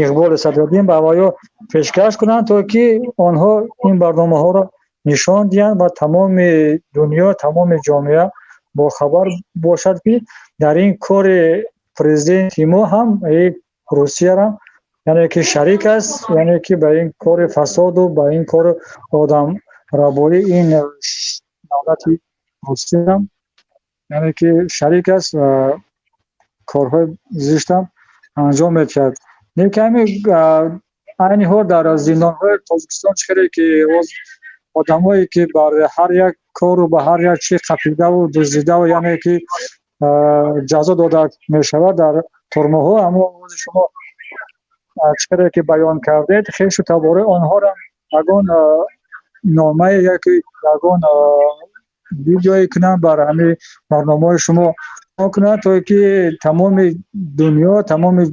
Иқболи Садриддин, ба аваё пешкаш кунанд, то ки онҳо ин барномаҳоро нишон диҳанд ва тамоми дунё, тамоми ҷомеа бохабар бошад, ки дар ин кори президенти мо ҳам Русияро, яъне ки шарик аст, яъне ки ба ин кори фасоду ба ин кори одамрабоӣ ин давлати Русия, яъне ки шарик аст, корҳои зиштам анҷом медиҳад. Лекин ҳамин айни ҳол дар зиндонҳои Тоҷикистон чӣ хеле ки одамое, ки бар ҳар як кору ба ҳар як чи қапидаву дуздидаву, яъне ки ҷазо дода мешавад дар турмаҳо, аммо ози шумо чӣ хеле ки баён кардед, хешу табораи онҳоро ягон номае яки ягон видеое кунанд, бар ҳамин барномаҳои шумо кунанд, то ки тамоми дунё, тамоми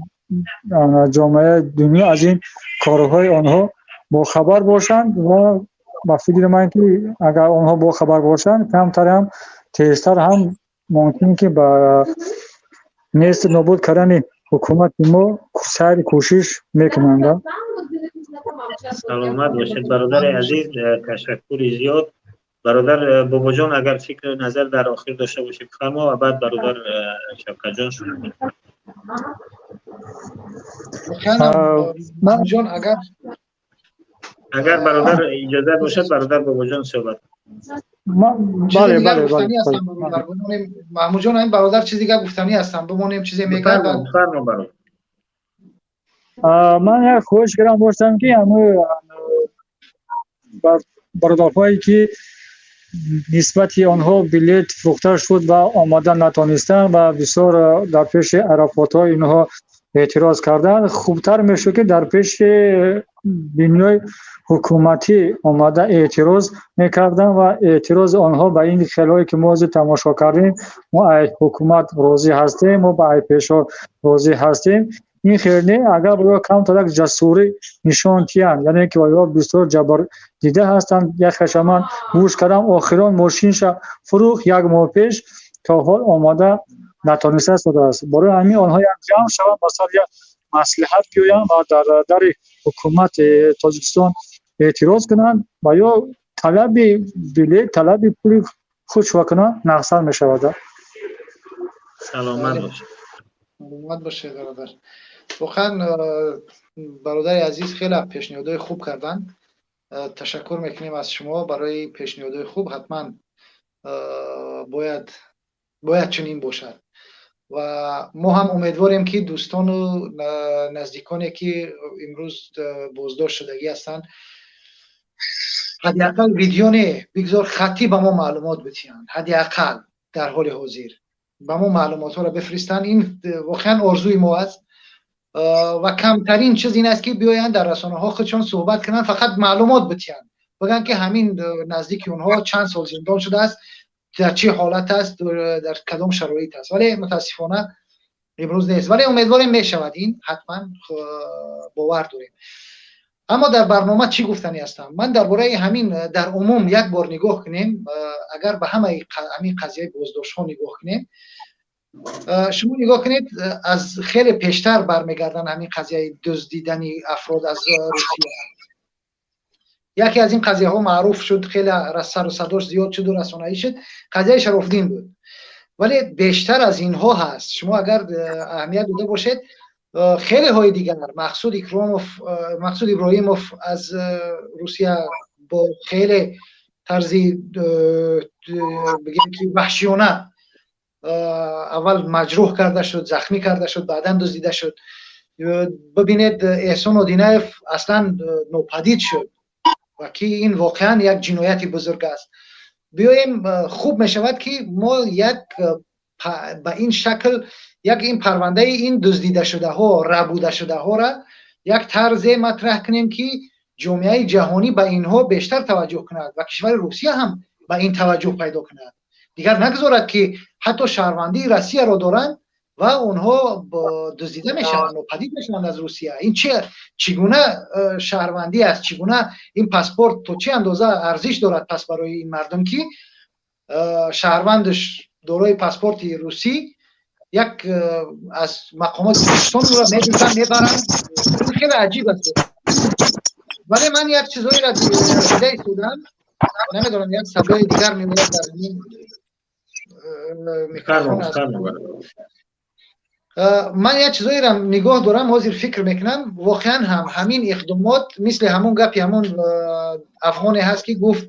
ҷомеаи дунё аз ин корҳои онҳо бохабар бошанд. Ва ба фикри ман, ки агар онҳо бохабар бошанд, камтар ҳам, тезтар ҳам мумкин, ки ба несту нобуд кардани ҳукумати мо сайри кӯшиш мекунанд.
Саломат бошед, бародари азиз, ташаккури зиёд. Бародар Бобоҷон, агар фикру назар дар охир дошта бошед, бифармо ва баъд бародар Шавкатҷон шурӯъ.
Ҷон, агар
Агар бародар иҷозат бошад, бародар Бобоҷон суҳбат.
Бале, бале.
Маҳмудҷон, ин бародар чиз дигар гуфтанӣ ҳастам, бимонем, чизе мегӯяд.
Бифармо, бародар.
Ман як хоҳиш кардам доштам, ки ҳамун бародарҳое, ки нисбати онҳо билет фурӯхта шуд ва омада натонистанд ва бисёр дар пеши аэропортҳо инҳо эътироз карданд, хубтар мешуд, ки дар пеши бинои ҳукуматӣ омада эътироз мекарданд ва эътирози онҳо ба ин хелҳое, ки мо ҳозир тамошо кардем, мо ай ҳукумат розӣ ҳастем, мо ба ай пешо розӣ ҳастем. Ин хел не, агар боё камтарак ҷасурӣ нишон диҳанд, яъне ки оё бисёр ҷабрдида ҳастанд. Якаша ман гӯш кардам, охирон мошинша фурӯхт як моҳ пеш, то ҳол омода натониста истодааст. Барои ҳамин онҳо як ҷамъ шаванд, ба сар як маслиҳат биёянд ва дар дари ҳукумати Тоҷикистон эътироз кунанд ва ё талаби билет, талаби пули худшро кунанд, нақсар мешавад.
Саломат бошед.
Саломат бошед, бародар. Воқеан, бародари азиз хеле пешниҳодҳои хуб карданд. Ташаккур мекунем аз шумо барои пешниҳодҳои хуб. Ҳатман бояд чунин бошад ва мо ҳам умедворем, ки дӯстону наздиконе, ки имрӯз боздошт шудагӣ ҳастанд, ҳадди ақал видео не, бигзор хаттӣ ба мо маълумот бидиҳанд, ҳадди ақал дар ҳоли ҳозир ба мо маълумотҳоро бифиристанд. Ин воқеан орзуи мо аст ва камтарин чиз ин аст, ки биёянд, дар расонаҳо худшон суҳбат кунанд, фақат маълумот бидиҳанд, бигӯянд, ки ҳамин наздики онҳо чанд сол зиндон шудааст, дар чӣ ҳолат аст, дар кадом шароит аст. Вале мутаассифона имрӯз нест, вале умедворем, мешавад ин ҳатман, бовар дорем. Аммо дар барнома чӣ гуфтанӣ ҳастам ман дар бораи ҳамин? Дар умум як бор нигоҳ кунем, агар ба ҳамаи ҳамин қазияи боздоштҳо нигоҳ кунем, шумо нигоҳ кунед, аз хеле пештар бармегарданд ҳамин қазияи дуздидани афрод аз Русия. Яке аз ин қазияҳо маъруф шуд, хеле сару садош зиёд шуду расонаӣ шуд, қазияи Шарофдин буд. Вале бештар аз инҳо ҳаст. Шумо агар аҳамият дода бошед, хелеҳои дигар, Мақсуд Икромов, Мақсуд Иброҳимов аз Русия бо хеле тарзи, бигем, ки ваҳшиёна аввал маҷрӯҳ карда шуд, захмӣ карда шуд, баъдан дуздида шуд. Бибинед, Эҳсон Одинаев аслан нопадид шуд ва ки ин воқеан як ҷинояти бузург аст. Биёем, хуб мешавад, ки мо як ба ин шакл як ин парвандаи ин дуздидашудаҳо, рабудашудаҳоро як тарзе матраҳ кунем, ки ҷомеаи ҷаҳонӣ ба инҳо бештар таваҷҷӯҳ кунад ва кишвари Русия ҳам ба ин таваҷҷӯҳ пайдо кунад. Дигар нагузорад, ки ҳатто шаҳрвандии Россияро доранд ва онҳо дуздида мешаванд, нопадид мешаванд аз Русия. Ин чӣ гуна шаҳрвандӣ аст? Чӣ гуна ин паспорт то чӣ андоза арзиш дорад пас барои ин мардум, ки шаҳрвандаш дорои паспорти русӣ як аз мақомоти Тоҷикистон ӯро медузданд, мебаранд? Ин хеле аҷиб аст. Вале ман як чизҳоеро дида истодам, намедонам, як садои дигар меояд дар ҳамин микрофон. Ман як чизоеро нигоҳ дорам, ҳозир фикр мекунам, воқеан ҳам ҳамин иқдомот мисли ҳамон гапи ҳамон афғоне ҳаст, ки гуфт: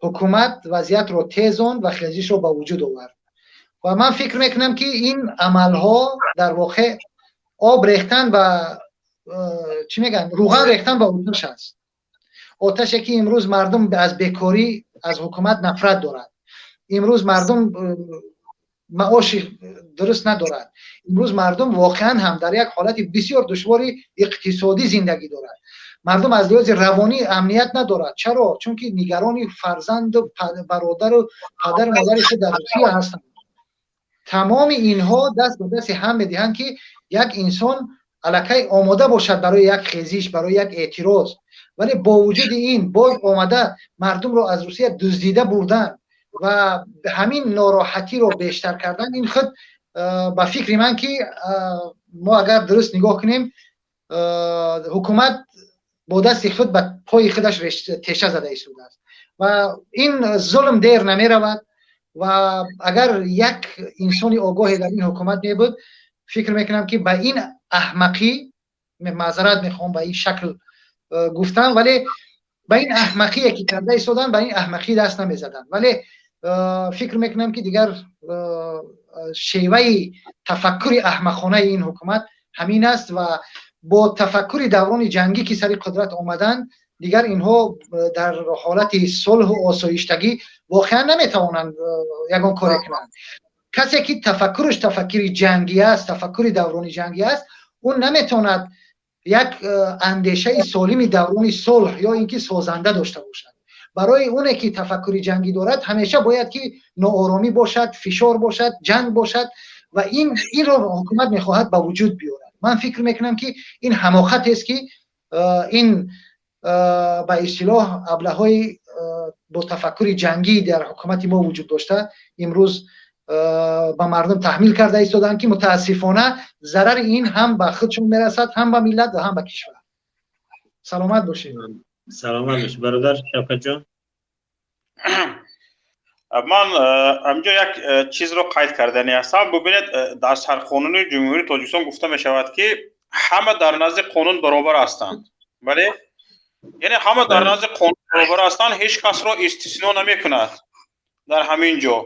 «Ҳукумат вазъиятро тезонд ва хезишро ба вуҷуд овард». Ва ман фикр мекунам, ки ин амалҳо дар воқеъ об рехтан ба, чӣ мегӯянд, рӯған рехтан ба оташ аст, оташе ки имрӯз мардум аз бекорӣ аз ҳукумат нафрат дорад, имрӯз мардум маоши дуруст надорад, имрӯз мардум воқеан ҳам дар як ҳолати бисёр душвори иқтисодӣ зиндагӣ дорад, мардум аз лиҳози равонӣ амният надорад. Чаро? Чунки нигарони фарзанду бародару падару модари худ дар Русия ҳастанд. Тамоми инҳо даст ба дасти ҳам медиҳанд, ки як инсон аллакай омода бошад барои як хезиш, барои як эътироз. Вале бо вуҷуди ин боз омада мардумро аз Русия дуздида бурдан ва ҳамин нороҳатиро бештар кардан, ин худ ба фикри ман, ки мо агар дуруст нигоҳ кунем, ҳукумат бо дасти худ ба пои худаш теша зада истодааст ва ин зулм дер намеравад. Ва агар як инсони огоҳе дар ин ҳукумат мебуд, фикр мекунам, ки ба ин аҳмақӣ, маъзарат мехоҳам ба ин шакл гуфтам, вале ба ин аҳмақие ки карда истоданд, ба ин аҳмақӣ даст намезаданд. Вале фикр мекунам, ки дигар шеваи тафаккури аҳмақонаи ин ҳукумат ҳамин аст ва бо тафаккури даврони ҷангӣ, ки сари қудрат омаданд, дигар инҳо дар ҳолати сулҳу осоиштагӣ воқеан наметавонанд ягон коре кунанд. Касе ки тафаккураш тафаккури ҷангӣ аст, тафаккури даврони ҷангӣ аст, ӯ наметавонад як андешаи солими даврони сулҳ ё ин ки созанда дошта бошад. Барои оне ки тафаккури ҷангӣ дорад, ҳамеша бояд ки нооромӣ бошад, фишор бошад, ҷанг бошад ва инро ҳукумат мехоҳад ба вуҷуд биёрад. Ман фикр мекунам, ки ин ҳамоқатест, ки ин ба истилоҳ аблаҳои бо тафаккури ҷангӣ дар ҳукумати мо вуҷуд дошта, имрӯз ба мардум таҳмил карда истоданд, ки мутаассифона зарари ин ҳам ба худшон мерасад, ҳам ба миллат ва ҳам ба кишвар. Саломат бошед.
Саломат бошед, бародар Шавкатҷон.
Ман ҳаминҷо як чизро қайд кардани ҳастам. Бубинед, дар Сарқонуни Ҷумҳурии Тоҷикистон гуфта мешавад, ки ҳама дар назди қонун баробар ҳастанд. Бале, яъне ҳама дар назди қонун баробар ҳастанд, ҳеҷ касро истисно намекунад дар ҳамин ҷо.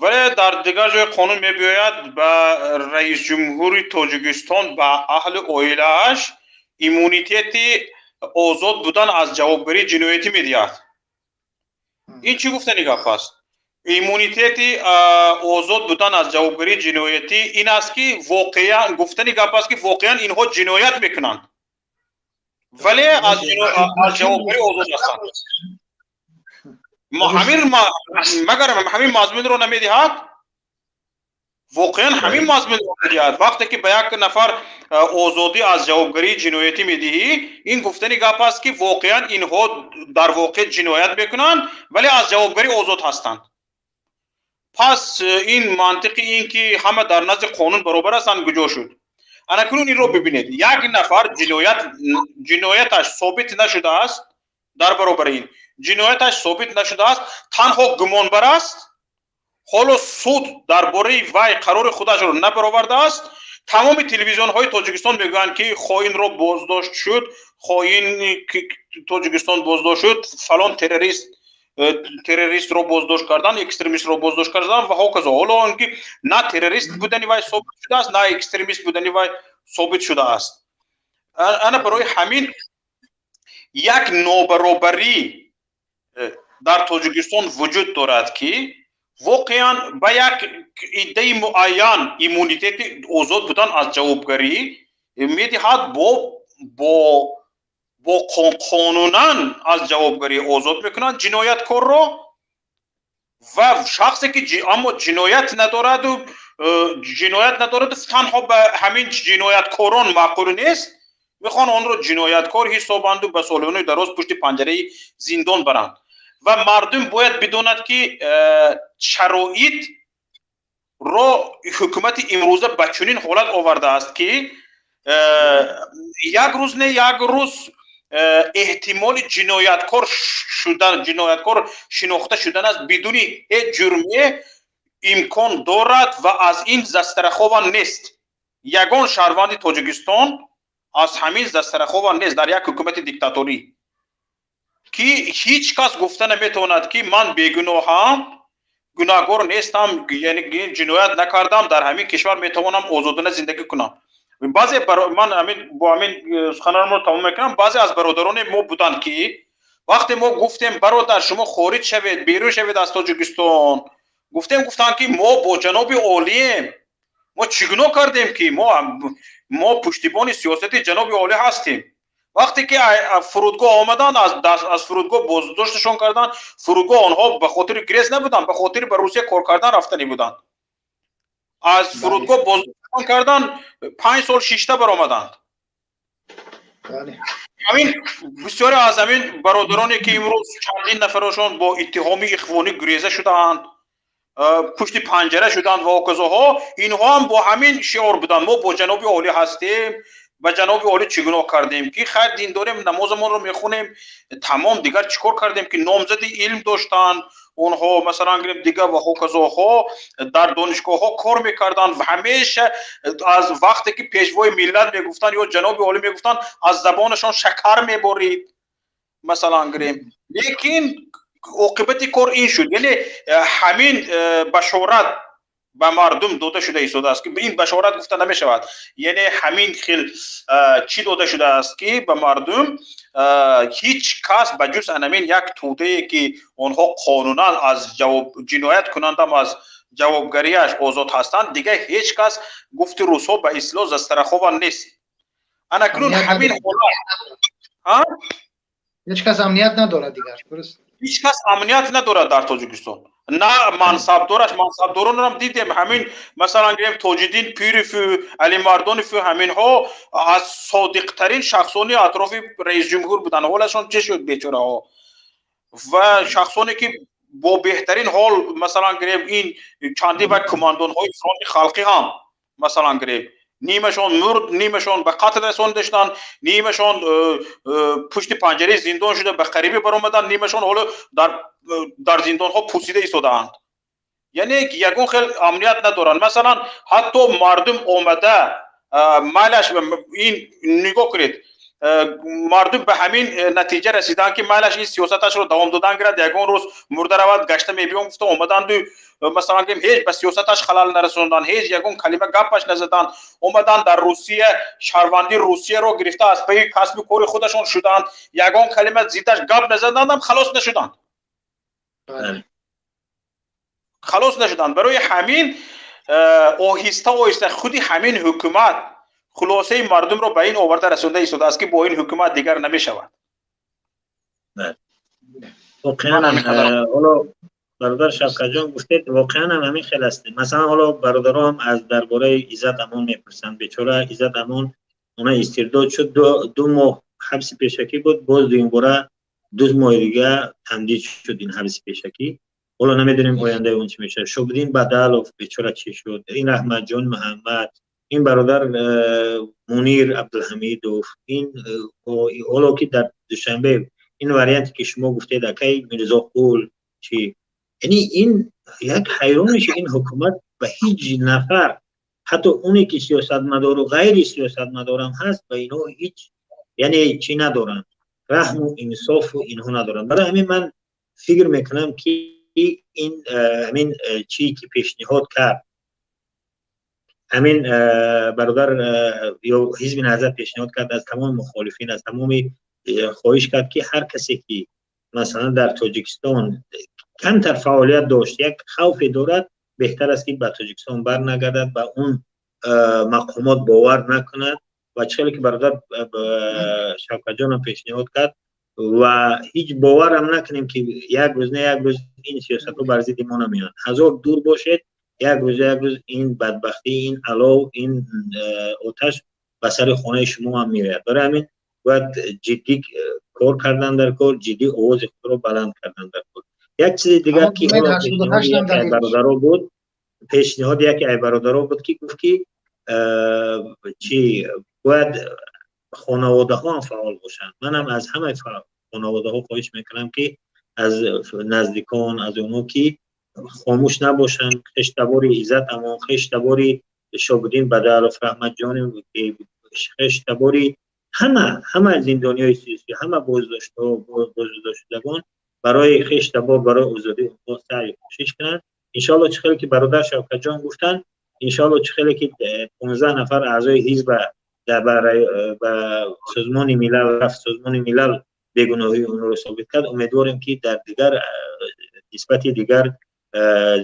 Вале дар дигар ҷои қонун мебиёяд, ба раисҷумҳури Тоҷикистон, ба аҳли оилааш иммунитети озод будан аз ҷавобгарии ҷиноятӣ медиҳад. Ин чӣ гуфтани гап аст? Иммунитети озод будан аз ҷавобгарии ҷиноятӣ ин аст, ки воқеан гуфтани гап аст, ки воқеан инҳо ҷиноят мекунанд, вале аз ҷавобгарӣ озод ҳастанд. Ҳамин магар ҳамин мазмунро намедиҳад? Воқеан ҳамин мазмунро медиҳад. Вақте ки ба як нафар озодӣ аз ҷавобгарии ҷиноятӣ медиҳӣ, ин гуфтани гап аст, ки воқеан инҳо дар воқеъ ҷиноят мекунанд, вале аз ҷавобгарӣ озод ҳастанд. Пас ин мантиқи ин ки ҳама дар назди қонун баробар ҳастанд, куҷо шуд? Анакунун инро бибинед: як нафар ҷинояташ собит нашудааст, дар баробари ин ҷинояташ собит нашудааст, танҳо гумонбар аст, ҳоло суд дар бораи вай қарори худашро набаровардааст. Тамоми телевизионҳои Тоҷикистон мегӯянд, ки хоинро боздошт шуд, хоини Тоҷикистон боздошт шуд, фалон террористро боздошт кардан, экстремистро боздошт кардан ва ҳоказо. Ҳоло он ки на террорист будани вай собит шудааст, на экстремист будани вай собит шудааст. Ана барои ҳамин як нобаробарӣ дар Тоҷикистон вуҷуд дорад, ки воқеан ба як иддаи муайян иммунитети озод будан аз ҷавобгарӣ медиҳад, бо қонунан аз ҷавобгарӣ озод мекунанд ҷинояткорро ва шахсе ки аммо ҷиноят надораду, танҳо ба ҳамин ҷинояткорон маъқул нест, мехоҳанд онро ҷинояткор ҳисобанду ба солҳои дароз пушти панҷараи зиндон баранд. Ва мардум бояд бидонад, ки шароитро ҳукумати имрӯза ба чунин ҳолат овардааст, ки як рӯз не як рӯз эҳтимоли ҷинояткор шудан, ҷинояткор шинохта шудан аст бидуни ҳеҷ ҷурме имкон дорад ва аз ин застрахован нест. Ягон шаҳрванди Тоҷикистон аз ҳамин застрахован нест дар як ҳукумати диктаторӣ, ки ҳеҷ кас гуфта наметавонад, ки ман бегуноҳам, гунаҳгор нестам, яъне ҷиноят накардам, дар ҳамин кишвар метавонам озодона зиндагӣ кунам. Баъзе ман ҳамин бо ҳамин суханонамро тамом мекунам. Баъзе аз бародарони мо буданд, ки вақте мо гуфтем: «Бародар, шумо хориҷ шавед, берун шавед аз Тоҷикистон», гуфтем, гуфтанд, ки мо бо ҷаноби олием, мо чӣ гуноҳ кардем, ки мо пуштибони сиёсати ҷаноби олӣ ҳастем? Вақте ки фурудгоҳ омаданд, аз фурудгоҳ боздошташон карданд. Фурудгоҳ онҳо ба хотири грез набуданд, ба хотири ба Русия кор кардан рафтанӣ буданд. Аз фурудгоҳ боздошташон карданд, 5 сол шишта баромаданд. Ҳамин бисёре аз ҳамин бародароне, ки имрӯз чандин нафарошон бо иттиҳоми ихвонӣ гуреза шудаанд, пушти панҷара шуданд ва ҳоказоҳо, инҳо ҳам бо ҳамин шиор буданд: «Мо бо ҷаноби олӣ ҳастем, ба ҷаноби олӣ чӣ гуноҳ кардем, ки хайр, дин дорем, намозамонро мехонем, тамом, дигар чӣ кор кардем?» Ки номзади илм доштанд онҳо, масалан гирем, дигар ва ҳоказоҳо, дар донишгоҳҳо кор мекарданд ва ҳамеша аз вақте ки пешвои миллат мегуфтанд ё ҷаноби олӣ мегуфтанд, аз забонашон шакар меборид, масалан гирем. Лекин оқибати кор ин шуд. Яъне ҳамин башорат ба мардум дода шуда истодааст, ки ин башорат гуфта намешавад, яъне ҳамин хел чӣ дода шудааст, ки ба мардум ҳеҷ кас ба ҷуз анамин як тӯдае, ки онҳо қонунан аз ҷавоб ҷиноят кунандам аз ҷавобгариаш озод ҳастанд, дигар ҳеҷ кас, гуфти русҳо, ба истилоҳ застрахован нест. Анакнун ҳамин ҳолат
Ҳеҷ кас амният надорад дигар.
Ҳеҷ кас амният надорад дар Тоҷикистон. На мансабдораш, мансабдоронам дидем, ҳамин, масалан гирем, Тоҷиддин Пирифу Алимардонифу, ҳаминҳо аз содиқтарин шахсони атрофи раисҷумҳур буданд. Ҳолашон чӣ шуд, бечораҳо? Ва шахсоне ки бо беҳтарин ҳол, масалан гирем, ин чанди ва командонҳои фронти халқӣ ҳам, масалан гирем, нимашон мурд, нимашон ба қатл расонида шуданд, нимашон пушти панҷараи зиндон шуда ба қарибӣ баромаданд, нимашон ҳоло дар зиндонҳо пусида истодаанд. Яъне ягон хел амният надоранд. Масалан, ҳатто мардум омада, майлаш, ин нигоҳ кунед, мардум ба ҳамин натиҷа расиданд, ки майлаш, ин сиёсаташро давом додан гирад, ягон рӯз мурда равад, гашта мебиём гуфта омаданду, масалан гирем, ҳеҷ ба сиёсаташ халал нарасонданд, ҳеҷ ягон калима гапаш назаданд. Омаданд дар Русия, шаҳрвандии Русияро гирифта, аз пайи касби кори худашон шуданд, ягон калима зиддаш гап назадандам, халос нашуданд, халос нашуданд. Барои ҳамин оҳиста оҳиста худи ҳамин ҳукумат хулосаи мардумро ба ин оварда расонда истодааст, ки бо ин ҳукумат дигар намешавад.
Воқеан ҳоло бародар Шавкатҷон гуфтед, воқеан ҳам ҳамин хел аст. Масалан, ҳоло бародаром аз дар бораи Иззат Амон мепурсанд. Бечора Иззат Амон, она истирдод шуд, 2 моҳ ҳабси пешакӣ буд, боз дуюмбора 2 моҳи дига тамдид шуд ин ҳабси пешакӣ. Ҳоло намедонем, ояндаи он чӣ мешавад. Шобиддин Бадалов бечора чӣ шуд, ин Раҳматҷон Муҳаммад, ин бародар Мунир Абдулҳамидов, ин ҳоло ки дар Душанбе ин варианте ки шумо гуфтед, акай Мирзоқул чӣ. Яъне ин як ҳайрон меша, ин ҳукумат ба ҳеҷ нафар, ҳатто оне ки сиёсатмадору ғайри сиёсатмадорам ҳаст, ба инҳо ҳеҷ, яъне чӣ надоранд, раҳму инсофу инҳо надоранд. Барои ҳамин ман фикр мекунам, ки ин ҳамин чӣ ки пешниҳод кард ҳамин бародар ё Ҳизби Наҳзат пешниҳод кард, аз тамоми мухолифин, аз тамоми хоҳиш кард, ки ҳар касе ки масалан дар Тоҷикистон камтар фаъолият дошт, як хавфе дорад, беҳтар аст, ки ба Тоҷикистон барнагардад, ба он мақомот бовар накунад. Ва чӣ хеле ки бародар Шавкатҷонам пешниҳод кард, ва ҳеҷ боварам накунем, ки як рӯз не як рӯз ин сиёсатҳо бар зидди мо намеоянд. Ҳазор дур бошед, як рӯз як рӯз ин бадбахтӣ, ин алов, ин оташ ба сари хонаи шумо ҳам меояд. Барои ҳамин бояд ҷиддӣ кор кардан дар кор, ҷиддӣ овози худро баланд кардан дар кор. Як чизи дигар ки бародаро буд, пешниҳоди яке ай бародаро буд, ки гуфт, ки чӣ бояд хонаводаҳо ҳам фаъол бошанд. Манам аз ҳамаи хонаводаҳо хоҳиш мекунам, ки аз наздикон, аз онҳо ки хомӯш набошанд, хештабори Иззат Амон, хештабори Шобуддин Бадалов, Раҳматҷони, хештабори ҳама зиндониҳои сиёсӣ, ҳама боздоштҳо, боздоштшудагон, барои хештабор, барои озодии онҳо саъю кӯшиш кунанд. Иншоалло, чӣ хеле ки бародар Шавкатҷон гуфтанд, иншоалло, чӣ хеле ки 15 нафар аъзои ҳизба ба Созмони Милал рафт, Созмони Милал бегуноҳии онҳоро собит кард, умедворем, ки дар дигар нисбати дигар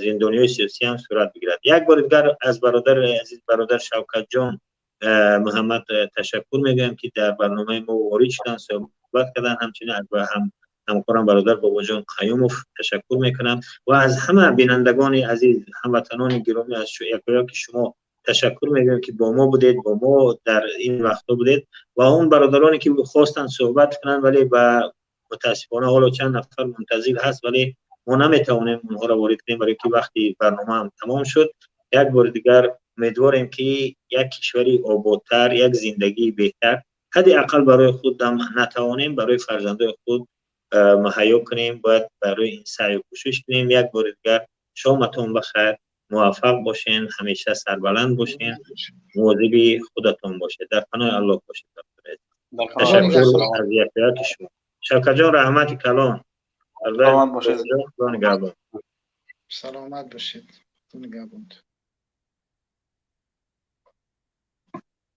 зиндониҳои сиёсӣ ҳам сурат бигирад. Як бори дигар аз бародари азиз, бародар Шавкатҷон Муҳаммад, ташаккур мегӯям, ки дар барномаи мо ворид шуданд, суҳбат карданд. Ҳамчунин аз ҳамкорам бародар Бобоҷон Қаюмов ташаккур мекунам ва аз ҳама бинандагони азиз, ҳамватанони гиромӣ, аз якояки шумо ташаккур мегӯям, ки бо мо будед, бо мо дар ин вақтҳо будед. Ва он бародароне ки хостанд суҳбат кунанд, вале ба мутаассифона ҳоло чанд нафар мунтазир ҳаст, вале мо наметавонем онҳоро ворид кунем, барои ки вақти барномаам тамом шуд. Як бори дигар умедворем, ки як кишвари ободтар, як зиндагии беҳтар, ҳадди ақал барои худ натавонем, барои фарзандои худ муҳайё кунем. Бояд барои ин саъю кӯшиш кунем. Як бори дигар шоматон бахайр, муваффақ бошен, ҳамеша сарбаланд бошен, мувозиби худатон бошед, дар паноҳи Аллоҳ бошед. Ташаккур аз якояки шумо. Шавкатҷон, раҳмати калон.
Саломат бошед.
Нигаҳбон.
Саломат бошед, нигаҳбон.